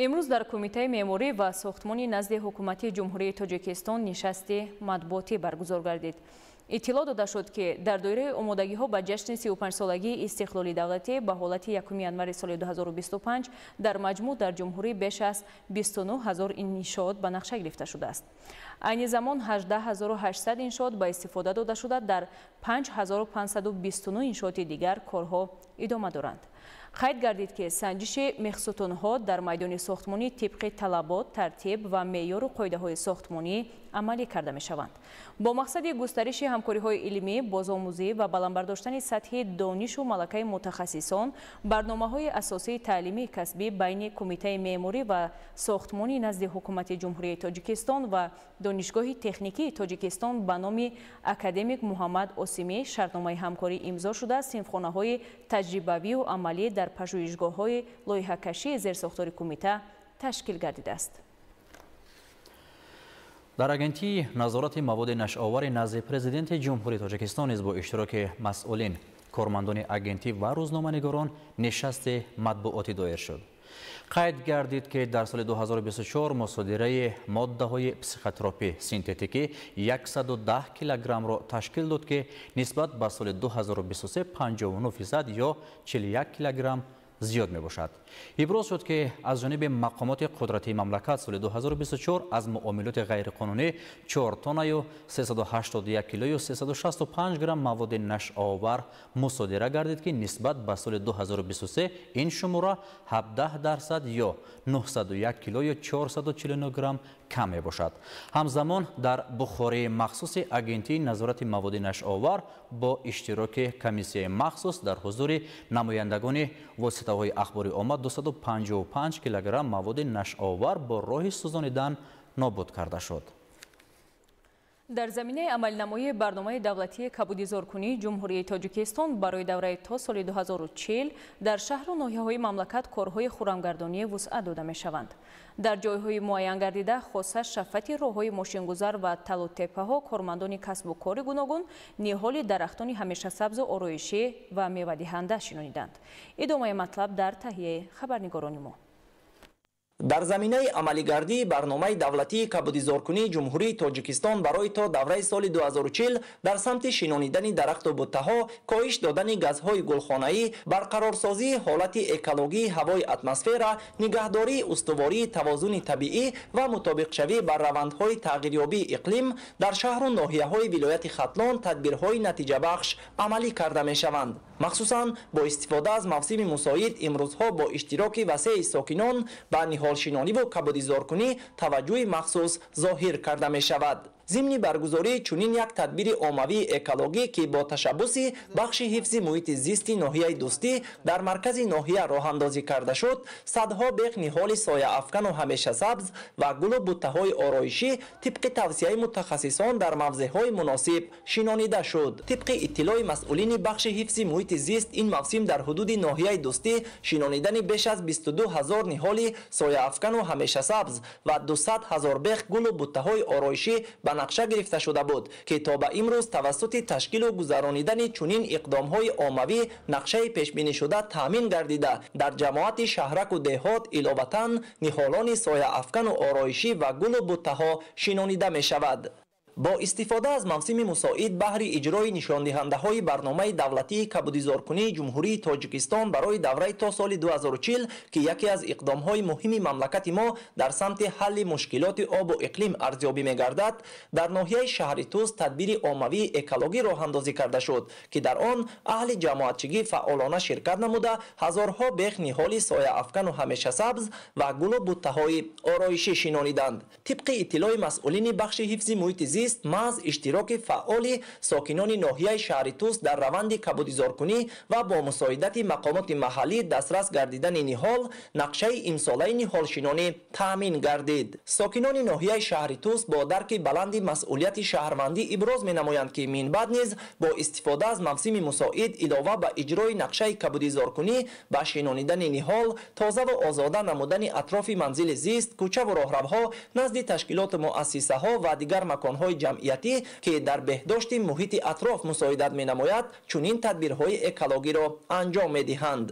Имрӯз дар Кумитаи меъморӣ ва сохтмони назди Ҳукумати Ҷумҳурии Тоҷикистон нишасти матбуотӣ баргузор гардид. Иттилоъ дода шуд, ки дар доираи омодагиҳо ба ҷашни 35-солагии истиқлоли давлатӣ ба ҳолати 1 январи соли 2025 дар маҷмӯъ дар ҷумҳурӣ беш аз 29 ҳазор иншоот ба нақша гирифта шудааст. Айни замон 18800 иншоот ба истифода дода шуда, дар 5529 иншооти дигар корҳо идома доранд. Қайд гардид, ки санҷиши мехсутунҳо дар майдони сохтмонӣ тибқи талабот, тартиб ва меъёру қоидаҳои сохтмонӣ амалӣ карда мешаванд. Бо мақсади густариши ҳамкориҳои илмӣ, бозомӯзӣ ва баланд бардоштани сатҳи донишу малакаи мутахассисон, барномаҳои асосии таълимии касбӣ байни Кумитаи меъморӣ ва сохтмонӣ назди Ҳукумати Ҷумҳурии Тоҷикистон ва Донишгоҳи техникии Тоҷикистон ба номи академик Муҳаммад Осимӣ шартномаи ҳамкорӣ имзо шуда, синфхонаҳои таҷрибавию амалӣ дар пажӯҳишгоҳҳои лоиҳакашии зерсохтори кумита ташкил гардидааст. Дар Агентии назорати маводи нашъаовари назди Президенти Ҷумҳурии Тоҷикистон низ бо иштироки масъулин, кормандони агентӣ ва рӯзноманигорон нишасти матбуотӣ доир шуд. Қайд гардид, ки дар соли 2024 мусодираи моддаҳои психотропи синтетикӣ 110 килограммро ташкил дод, ки нисбат ба соли 2023 59% ё 41 килограмм зиёд мебошад. Иброз шуд, ки аз ҷониби мақомоти қудратии мамлакат соли 2024 аз муомилоти ғайриқонунӣ 4 тоннаю 381 килою 365 грамм маводи нашъаовар мусодира гардид, ки нисбат ба соли 2023 ин шумора 17% ё 901 килою 449 грамм кам мебошад. Ҳамзамон дар бухории махсуси агентии назорати маводи нашъаовар бо иштироки комиссияи махсус дар ҳузури намояндагони воситаҳои ахбори омма 255 килограмм маводи нашъаовар бо роҳи сӯзонидан нобуд карда шуд. Дар заминаи амалинамоии барномаи давлатии кабудизоркунии Ҷумҳурии Тоҷикистон барои давраи то соли 2040 дар шаҳру ноҳияҳои мамлакат корҳои хурамгардонӣ вусъат дода мешаванд. Дар ҷойҳои муайян гардида, хоса шафати роҳҳои мошингузар ва талутеппаҳо, кормандони касбу кори гуногун ниҳоли дарахтони ҳамешасабзу ороишӣ ва мевадиҳанда шинониданд. Идомаи матлаб дар таҳияи хабарнигорони мо. Дар заминаи амалигардии барномаи давлатии кабудизоркунии Ҷумҳурии Тоҷикистон барои то давраи соли 2040 дар самти шинонидани дарахту буттаҳо, коҳиш додани газҳои гулхонаӣ, барқарорсозии ҳолати экологии ҳавои атмосфера, нигаҳдории устувории тавозуни табиӣ ва мутобиқшавӣ бар равандҳои тағйирёбии иқлим дар шаҳру ноҳияҳои вилояти Хатлон тадбирҳои натиҷабахш амалӣ карда мешаванд. Махсусан бо истифода аз мавсими мусоид имрӯзҳо бо иштироки васеи сокинон ба ниҳолшинониву кабудизоркунӣ таваҷҷӯҳи махсус зоҳир карда мешавад. Зимни баргузории чунин як тадбири оммавии экологӣ, ки бо ташаббуси бахши ҳифзи муҳити зисти ноҳияи Дӯстӣ дар маркази ноҳия роҳандозӣ карда шуд, садҳо бех ниҳоли сояафкану ҳамешасабз ва гулу буттаҳои ороишӣ тибқи тавсияи мутахассисон дар мавзеъҳои муносиб шинонида шуд. Тибқи иттилои масъулини бахши ҳифзи муҳити зист, ин мавсим дар ҳудуди ноҳияи Дӯстӣ шинонидани беш аз 22 ҳазор ниҳоли сояафкану ҳамешасабз ва 200 ҳазор бех гулу буттаҳои ороишӣ ба нақша гирифта шуда буд, ки то ба имрӯз тавассути ташкилу гузаронидани чунин иқдомҳои оммавӣ нақшаи пешбинишуда таъмин гардида, дар ҷамоати шаҳраку деҳот иловатан ниҳолони сояафкану ороишӣ ва гулу буттаҳо шинонида мешавад. Бо истифода аз мавсими мусоид баҳри иҷрои нишондиҳандаҳои барномаи давлатии кабудизоркунии Ҷумҳурии Тоҷикистон барои давраи то соли 2040, ки яке аз иқдомҳои муҳими мамлакати мо дар самти ҳалли мушкилоти обу иқлим арзёбӣ мегардад, дар ноҳияи шаҳри Тӯс тадбири оммавии экологӣ роҳандозӣ карда шуд, ки дар он аҳли ҷамоатчигӣ фаъолона ширкат намуда, ҳазорҳо бех ниҳоли сояафкану ҳамешасабз ва гулу буттаҳои ороишӣ шинониданд. Тибқи иттилои масъулини бахши ҳифзи муҳити зист, маҳз иштироки фаъоли сокинони ноҳияи шаҳри Тӯс дар раванди кабудизоркунӣ ва бо мусоидати мақомоти маҳаллӣ дастрас гардидани ниҳол нақшаи имсолаи ниҳолшинонӣ таъмин гардид. Сокинони ноҳияи шаҳри Тӯс бо дарки баланди масъулияти шаҳрвандӣ иброз менамоянд, ки минбаъд низ бо истифода аз мавсими мусоид илова ба иҷрои нақшаи кабудизоркунӣ ба шинонидани ниҳол, тозаву озода намудани атрофи манзили зист, кӯчаву роҳравҳо, назди ташкилоту муассисаҳо ва дигар маконҳои ҷамъиятӣ, ки дар беҳдошти муҳити атроф мусоидат менамояд, чунин тадбирҳои экологиро анҷом медиҳанд.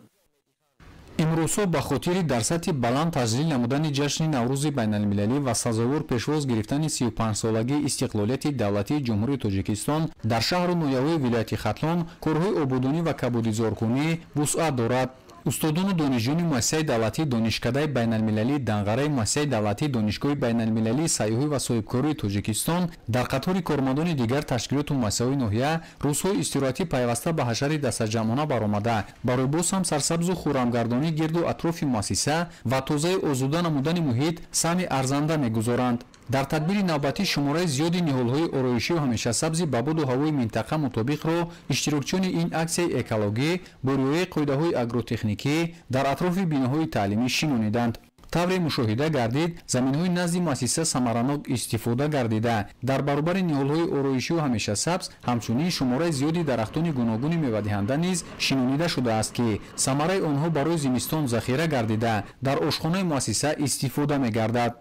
Имрӯзҳо ба хотири дар сатҳи баланд таҷлил намудани ҷашни Наврӯзи байналмилалӣ ва сазовор пешвоз гирифтани 35-солагии истиқлолияти давлатии Ҷумҳурии Тоҷикистон дар шаҳру ноҳияҳои вилояти Хатлон корҳои ободонӣ ва кабудизоркунӣ вусъат дорад. Устодону донишҷӯёни муассисаи давлатии Донишкадаи байналмилалии Данғараи муассисаи давлатии Донишгоҳи байналмилалии сайёҳӣ ва соҳибкории Тоҷикистон дар қатори кормандони дигар ташкилоту муассисаҳои ноҳия рӯзҳои истироҳатӣ пайваста ба ҳашари дастаҷамъона баромада, барои боз ҳам сарсабзу хуррамгардонии гирду атрофи муассиса ва тозаи озода намудани муҳит саҳми арзанда мегузоранд. Дар тадбири навбатӣ шумораи зиёди ниҳолҳои ороишию ҳамешасабзи ба боду ҳавои минтақа мутобиқро иштирокчиёни ин аксияи экологӣ бо риояи қоидаҳои агротехникӣ дар атрофи биноҳои таълимӣ шинониданд. Тавре мушоҳида гардид, заминҳои назди муассиса самаранок истифода гардида, дар баробари ниҳолҳои ороишию ҳамешасабз ҳамчунин шумораи зиёди дарахтони гуногуни мевадиҳанда низ шинонида шудааст, ки самараи онҳо барои зимистон захира гардида, дар ошхонаи муассиса истифода мегардад.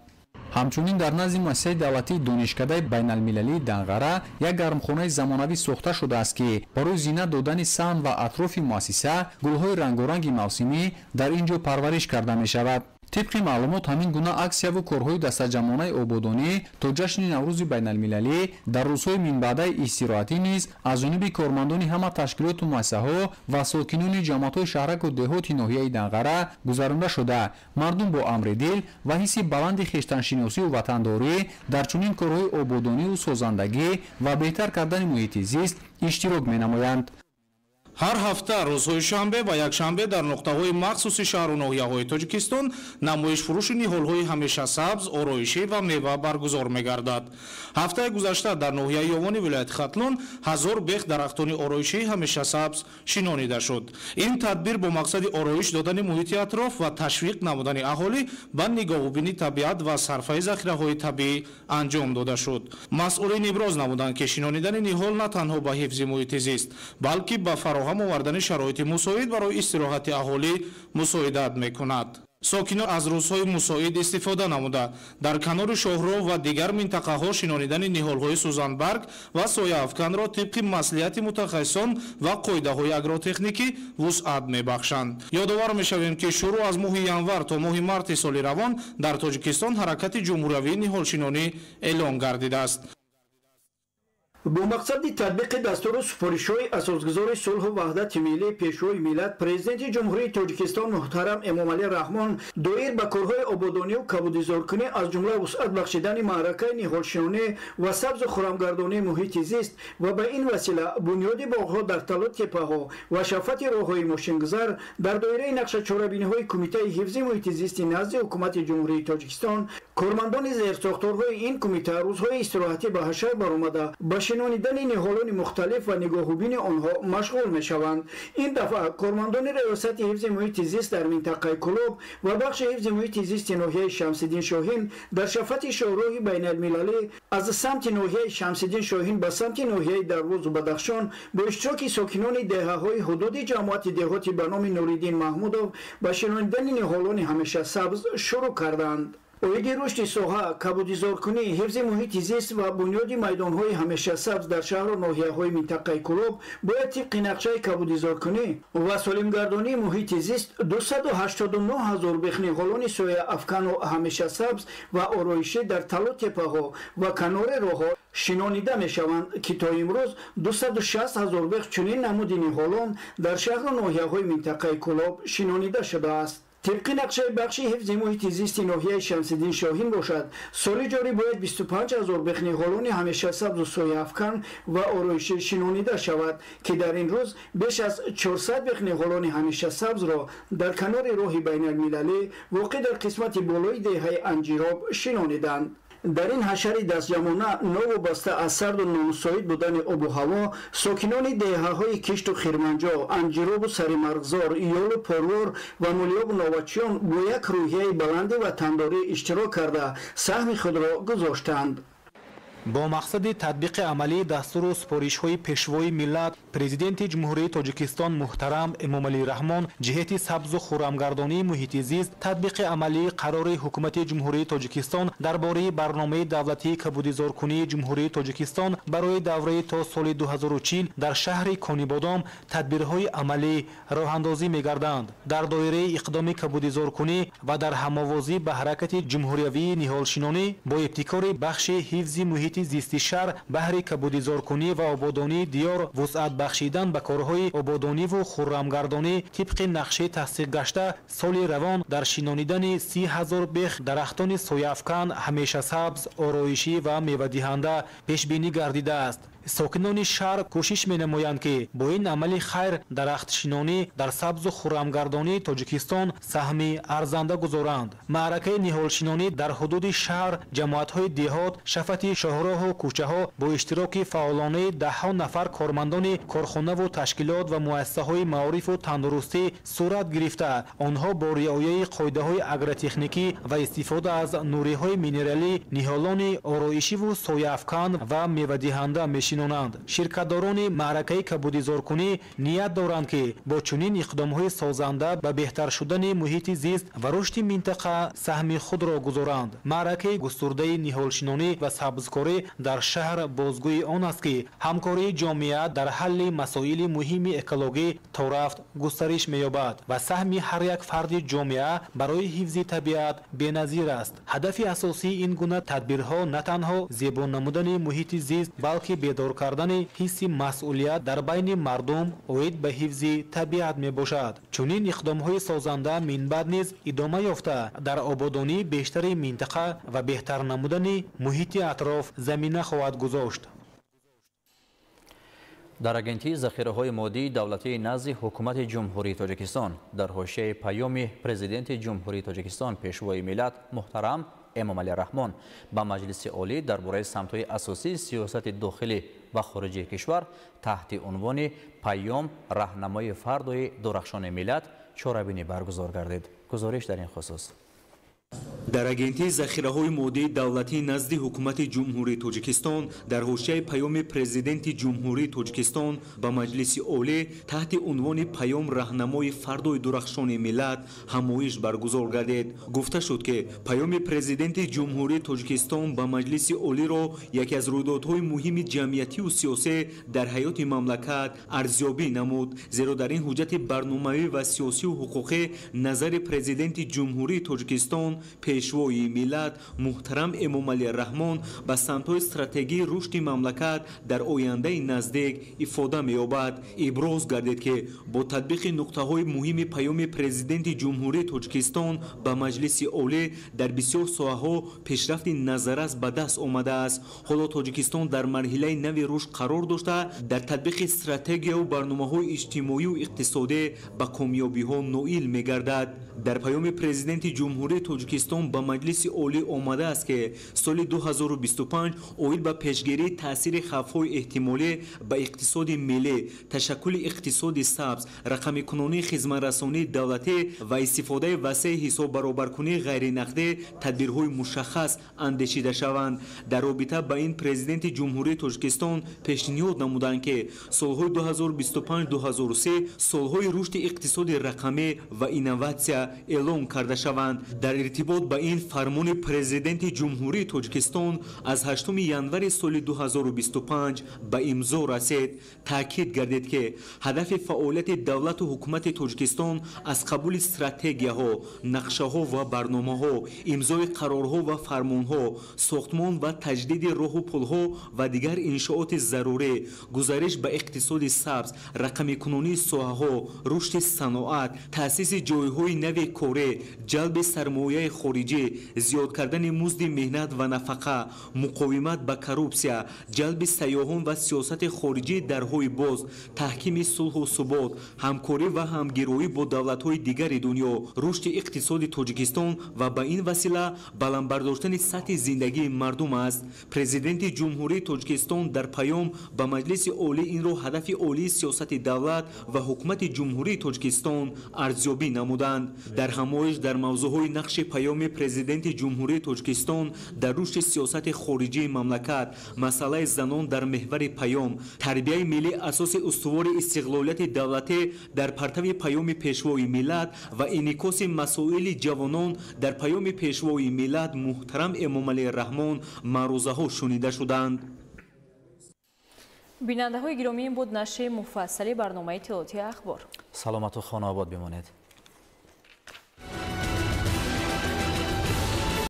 Ҳамчунин дар назди муассисаи давлатии Донишкадаи байналмилалии Данғара як гармхонаи замонавӣ сохта шудааст, ки барои зинат додани саҳн ва атрофи муассиса гулҳои рангоранги мавсимӣ дар ин ҷо парвариш карда мешавад. Тибқи маълумот, ҳамин гуна аксияву корҳои дастаҷамъонаи ободонӣ то ҷашни Наврӯзи байналмилалӣ дар рӯзҳои минбаъдаи истироҳатӣ низ аз ҷониби кормандони ҳама ташкилоту муассисаҳо ва сокинони ҷамоатҳои шаҳраку деҳоти ноҳияи Данғара гузаронда шуда, мардум бо амри дил ва ҳисси баланди хештаншиносию ватандорӣ дар чунин корҳои ободонию созандагӣ ва беҳтар кардани муҳити зист иштирок менамоянд. Ҳар ҳафта рӯзҳои шанбе ва якшанбе дар нуқтаҳои махсуси шаҳру ноҳияҳои Тоҷикистон намоишфурӯши ниҳолҳои ҳамешасабз, ороишӣ ва мева баргузор мегардад. Ҳафтаи гузашта дар ноҳияи Ёвони вилояти Хатлон 1000 бех дарахтони ороишии ҳамешасабз шинонида шуд. Ин тадбир бо мақсади ороиш додани муҳити атроф ва ташвиқ намудани аҳолӣ ба нигоҳубини табиат ва сарфаи захираҳои табиӣ анҷом дода шуд. Масъулин иброз намуданд, ки шинонидани ниҳол на танҳо ба ҳифзи муҳити зист, балки ба фароҳам овардани шароити мусоид барои истироҳати аҳолӣ мусоидат мекунад. Сокинон аз рӯзҳои мусоид истифода намуда, дар канори шоҳроҳ ва дигар минтақаҳо шинонидани ниҳолҳои сӯзанбарг ва сояафканро тибқи маслиҳати мутахассисон ва қоидаҳои агротехникӣ вусъат мебахшанд. Ёдовар мешавем, ки шурӯъ аз моҳи январ то моҳи марти соли равон дар Тоҷикистон ҳаракати ҷумҳуриявии ниҳолшинонӣ эълон гардидааст. Бо мақсади татбиқи дастуру супоришҳои асосгузори сулҳу ваҳдати миллӣ, Пешвои миллат, Президенти Ҷумҳурии Тоҷикистон муҳтарам Эмомалӣ Раҳмон доир ба корҳои ободонию кабудизоркунӣ, аз ҷумла вусъат бахшидани маъракаи ниҳолшинонӣ ва сабзу хурамгардонии муҳити зист ва ба ин васила бунёди боғҳо дар талу теппаҳо ва шафати роҳҳои мошингузар дар доираи нақшачорабиниҳои Кумитаи ҳифзи муҳити зисти назди Ҳукумати Ҷумҳурии Тоҷикистон, кормандони зерсохторҳои ин кумита рӯзҳои истироҳатӣ ба ҳашар баромада ба шинонидани ниҳолони мухталиф ва нигоҳубини онҳо машғул мешаванд. Ин дафъа кормандони раёсати ҳифзи муҳити зист дар минтақаи Кӯлоб ва бахши ҳифзи муҳити зисти ноҳияи Шамсиддин Шоҳин дар шафати шоҳроҳи байналмилалӣ аз самти ноҳияи Шамсиддин Шоҳин ба самти ноҳияи Дарвозу Бадахшон бо иштироки сокинони деҳаҳои ҳудуди ҷамоати деҳоти ба номи Нуриддин Маҳмудов ба шинонидани ниҳолони ҳамешасабз шурӯъ карданд. Оиди рушди соҳа, кабудизоркунӣ, ҳифзи муҳити зист ва бунёди майдонҳои ҳамешасабз дар шаҳру ноҳияҳои минтақаи Кӯлоб бояд тибқи нақшаи кабудизоркунӣ ва солимгардонии муҳити зист 289 ҳазор бех ниҳолони сояафкану ҳамешасабз ва ороишӣ дар талу теппаҳо ва канори роҳҳо шинонида мешаванд, ки то имрӯз 260 ҳазор бех чунин намуди ниҳолон дар шаҳру ноҳияҳои минтақаи Кӯлоб шинонида шудааст. Тибқи нақшаи бахши ҳифзи муҳити зисти ноҳияи Шамсиддин Шоҳин бошад, соли ҷорӣ бояд 25 ҳазор бех ниҳолони ҳамешасабзу сояафкан ва ороишӣ шинонида шавад, ки дар ин рӯз беш аз 400 бех ниҳолони ҳамешасабзро дар канори роҳи байналмилалӣ воқеъ дар қисмати болои деҳаи Анҷироб шинониданд. Дар ин ҳашари дастҷамъона новобаста аз сарду номусоид будани обу ҳаво, сокинони деҳаҳои Кишту Хирманҷо, Анҷиробу Саримарғзор, Ёлу Порвор ва Мулёбу Новачиён бо як рӯҳияи баланди ватандорӣ иштирок карда саҳми худро гузоштанд. Бо мақсади татбиқи амалии дастуру супоришҳои Пешвои миллат, Президенти Ҷумҳурии Тоҷикистон муҳтарам Эмомалӣ Раҳмон ҷиҳати сабзу хуррамгардонии муҳити зист, татбиқи амалии қарори Ҳукумати Ҷумҳурии Тоҷикистон дар бораи барномаи давлатии кабудизоркунии Ҷумҳурии Тоҷикистон барои давраи то соли 2040 дар шаҳри Конибодом тадбирҳои амалӣ роҳандозӣ мегарданд. Дар доираи иқдоми кабудизоркунӣ ва дар ҳамовозӣ ба ҳаракати ҷумҳуриявии ниҳолшинонӣ бо ибтикори бахши ҳифзи муҳити зисти шаҳр баҳри кабудизоркунӣ ва ободонии диёр вусъат бахшидан ба корҳои ободониву хуррамгардонӣ тибқи нақшаи тасдиқгашта соли равон дар шинонидани 30 ҳазор бех дарахтони сояафкан, ҳамешасабз, ороишӣ ва мевадиҳанда пешбинӣ гардидааст. Сокинони шаҳр кӯшиш менамоянд, ки бо ин амали хайр дарахтшинонӣ дар сабзу хуррамгардонии Тоҷикистон саҳми арзанда гузоранд. Маъракаи ниҳолшинонӣ дар ҳудуди шаҳр, ҷамоатҳои деҳот, шафати шоҳроҳу кӯчаҳо бо иштироки фаъолонаи даҳҳо нафар кормандони корхонаву ташкилот ва муассисаҳои маорифу тандурустӣ сурат гирифта, онҳо бо риояи қоидаҳои агротехникӣ ва истифода аз нуриҳои минералӣ ниҳолони ороишиву сояафкан ва мевадиҳанда мешинонанд. шинонанд. Ширкатдорони маъракаи кабудизоркунӣ ният доранд, ки бо чунин иқдомҳои созанда ба беҳтар шудани муҳити зист ва рушди минтақа саҳми худро гузоранд. Маъракаи густурдаи ниҳолшинонӣ ва сабзкорӣ дар шаҳр бозгӯи он аст, ки ҳамкории ҷомеа дар ҳалли масоили муҳими экологӣ торафт густариш меёбад ва саҳми ҳар як фарди ҷомеа барои ҳифзи табиат беназир аст. Ҳадафи асосии ин гуна тадбирҳо на танҳо зебо намудани муҳити зист, балки бедор кардани ҳисси масъулият дар байни мардум оид ба ҳифзи табиат мебошад. Чунин иқдомҳои созанда минбаъд низ идома ёфта, дар ободонии бештари минтақа ва беҳтар намудани муҳити атроф замина хоҳад гузошт. Дар Агентии захираҳои моддии давлатии назди Ҳукумати Ҷумҳурии Тоҷикистон дар ҳошияи паёми Президенти Ҷумҳурии Тоҷикистон Пешвои миллат муҳтарам Эмомалӣ Раҳмон ба Маҷлиси Олӣ дар бораи самтҳои асосии сиёсати дохилӣ ва хориҷии кишвар таҳти унвони «Паём раҳнамои фардои дурахшони миллат» чорабинӣ баргузор гардид. Гузориш дар ин хусус. Дар Агентии захираҳои моддии давлатии назди Ҳукумати Ҷумҳурии Тоҷикистон дар ҳошияи паёми Президенти Ҷумҳурии Тоҷикистон ба Маҷлиси Олӣ таҳти унвони «Паём раҳнамои фардои дурахшони миллат» ҳамоиш баргузор гардид. Гуфта шуд, ки паёми Президенти Ҷумҳурии Тоҷикистон ба Маҷлиси Олиро яке аз рӯйдодҳои муҳими ҷамъиятию сиёсӣ дар ҳаёти мамлакат арзёбӣ намуд, зеро дар ин ҳуҷҷати барномавӣ ва сиёсию ҳуқуқӣ назари Президенти Ҷумҳурии Тоҷикистон Пешвои миллат муҳтарам Эмомалӣ Раҳмон ба самтҳои стратегии рушди мамлакат дар ояндаи наздик ифода меёбад. Иброз гардид, ки бо татбиқи нуқтаҳои муҳими паёми Президенти Ҷумҳурии Тоҷикистон ба Маҷлиси Олӣ дар бисёр соҳаҳо пешрафти назаррас ба даст омадааст. Ҳоло Тоҷикистон дар марҳилаи нави рушд қарор дошта, дар татбиқи стратегияву барномаҳои иҷтимоию иқтисодӣ ба комёбиҳо ноил мегардад. Дар паёми Президенти Ҷумҳурии Тоҷикистон ба Маҷлиси Олӣ омадааст, ки соли 2025 оид ба пешгирии таъсири хавфҳои эҳтимолӣ ба иқтисоди миллӣ, ташаккули иқтисоди сабз, рақамикунонии хизматрасонии давлатӣ ва истифодаи васеи ҳисоббаробаркунии ғайринақдӣ тадбирҳои мушаххас андешида шаванд. Дар робита ба ин Президенти Ҷумҳурии Тоҷикистон пешниҳод намуданд, ки солҳои 2025-2030 солҳои рушди иқтисоди рақамӣ ва инноватсия эълон карда шаванд. Дар иртибот ба ин фармони Президенти Ҷумҳурии Тоҷикистон аз 8 январи соли 2025 ба имзо расид. Таъкид гардид, ки ҳадафи фаъолияти давлату ҳукумати Тоҷикистон аз қабули стратегияҳо, нақшаҳо ва барномаҳо, имзои қарорҳо ва фармонҳо, сохтмон ва таҷдиди роҳу пулҳо ва дигар иншооти зарурӣ, гузариш ба иқтисоди сабз, рақамикунонии соҳаҳо, рушди саноат, таъсиси ҷойҳои нави корӣ, ҷалби сармояи хориҷӣ, зиёд кардани музди меҳнат ва нафақа, муқовимат ба коррупсия, ҷалби сайёҳон ва сиёсати хориҷии дарҳои боз, таҳкими сулҳу субот, ҳамкорӣ ва ҳамгироӣ бо давлатҳои дигари дунё, рушди иқтисоди Тоҷикистон ва ба ин васила баланд бардоштани сатҳи зиндагии мардум аст. Президенти Ҷумҳурии Тоҷикистон дар паём ба Маҷлиси Олӣ инро ҳадафи олии сиёсати давлат ва ҳукумати Ҷумҳурии Тоҷикистон арзёбӣ намуданд. Дар ҳамоиш дар мавзӯъҳои нақши паёми Президенти Ҷумҳурии Тоҷикистон дар рушди сиёсати хориҷии мамлакат, масъалаи занон дар меҳвари паём, тарбияи миллӣ асоси устувори истиқлолияти давлатӣ дар партави паёми Пешвои миллат ва инъикоси масоили ҷавонон дар паёми Пешвои миллат муҳтарам Эмомалӣ Раҳмон маърузаҳо шунида шуданд. Бинандаҳои гиромӣ, ин буд нашри муфассали барномаи иттилоотии Ахбор. Саломату хонаобод бимонед.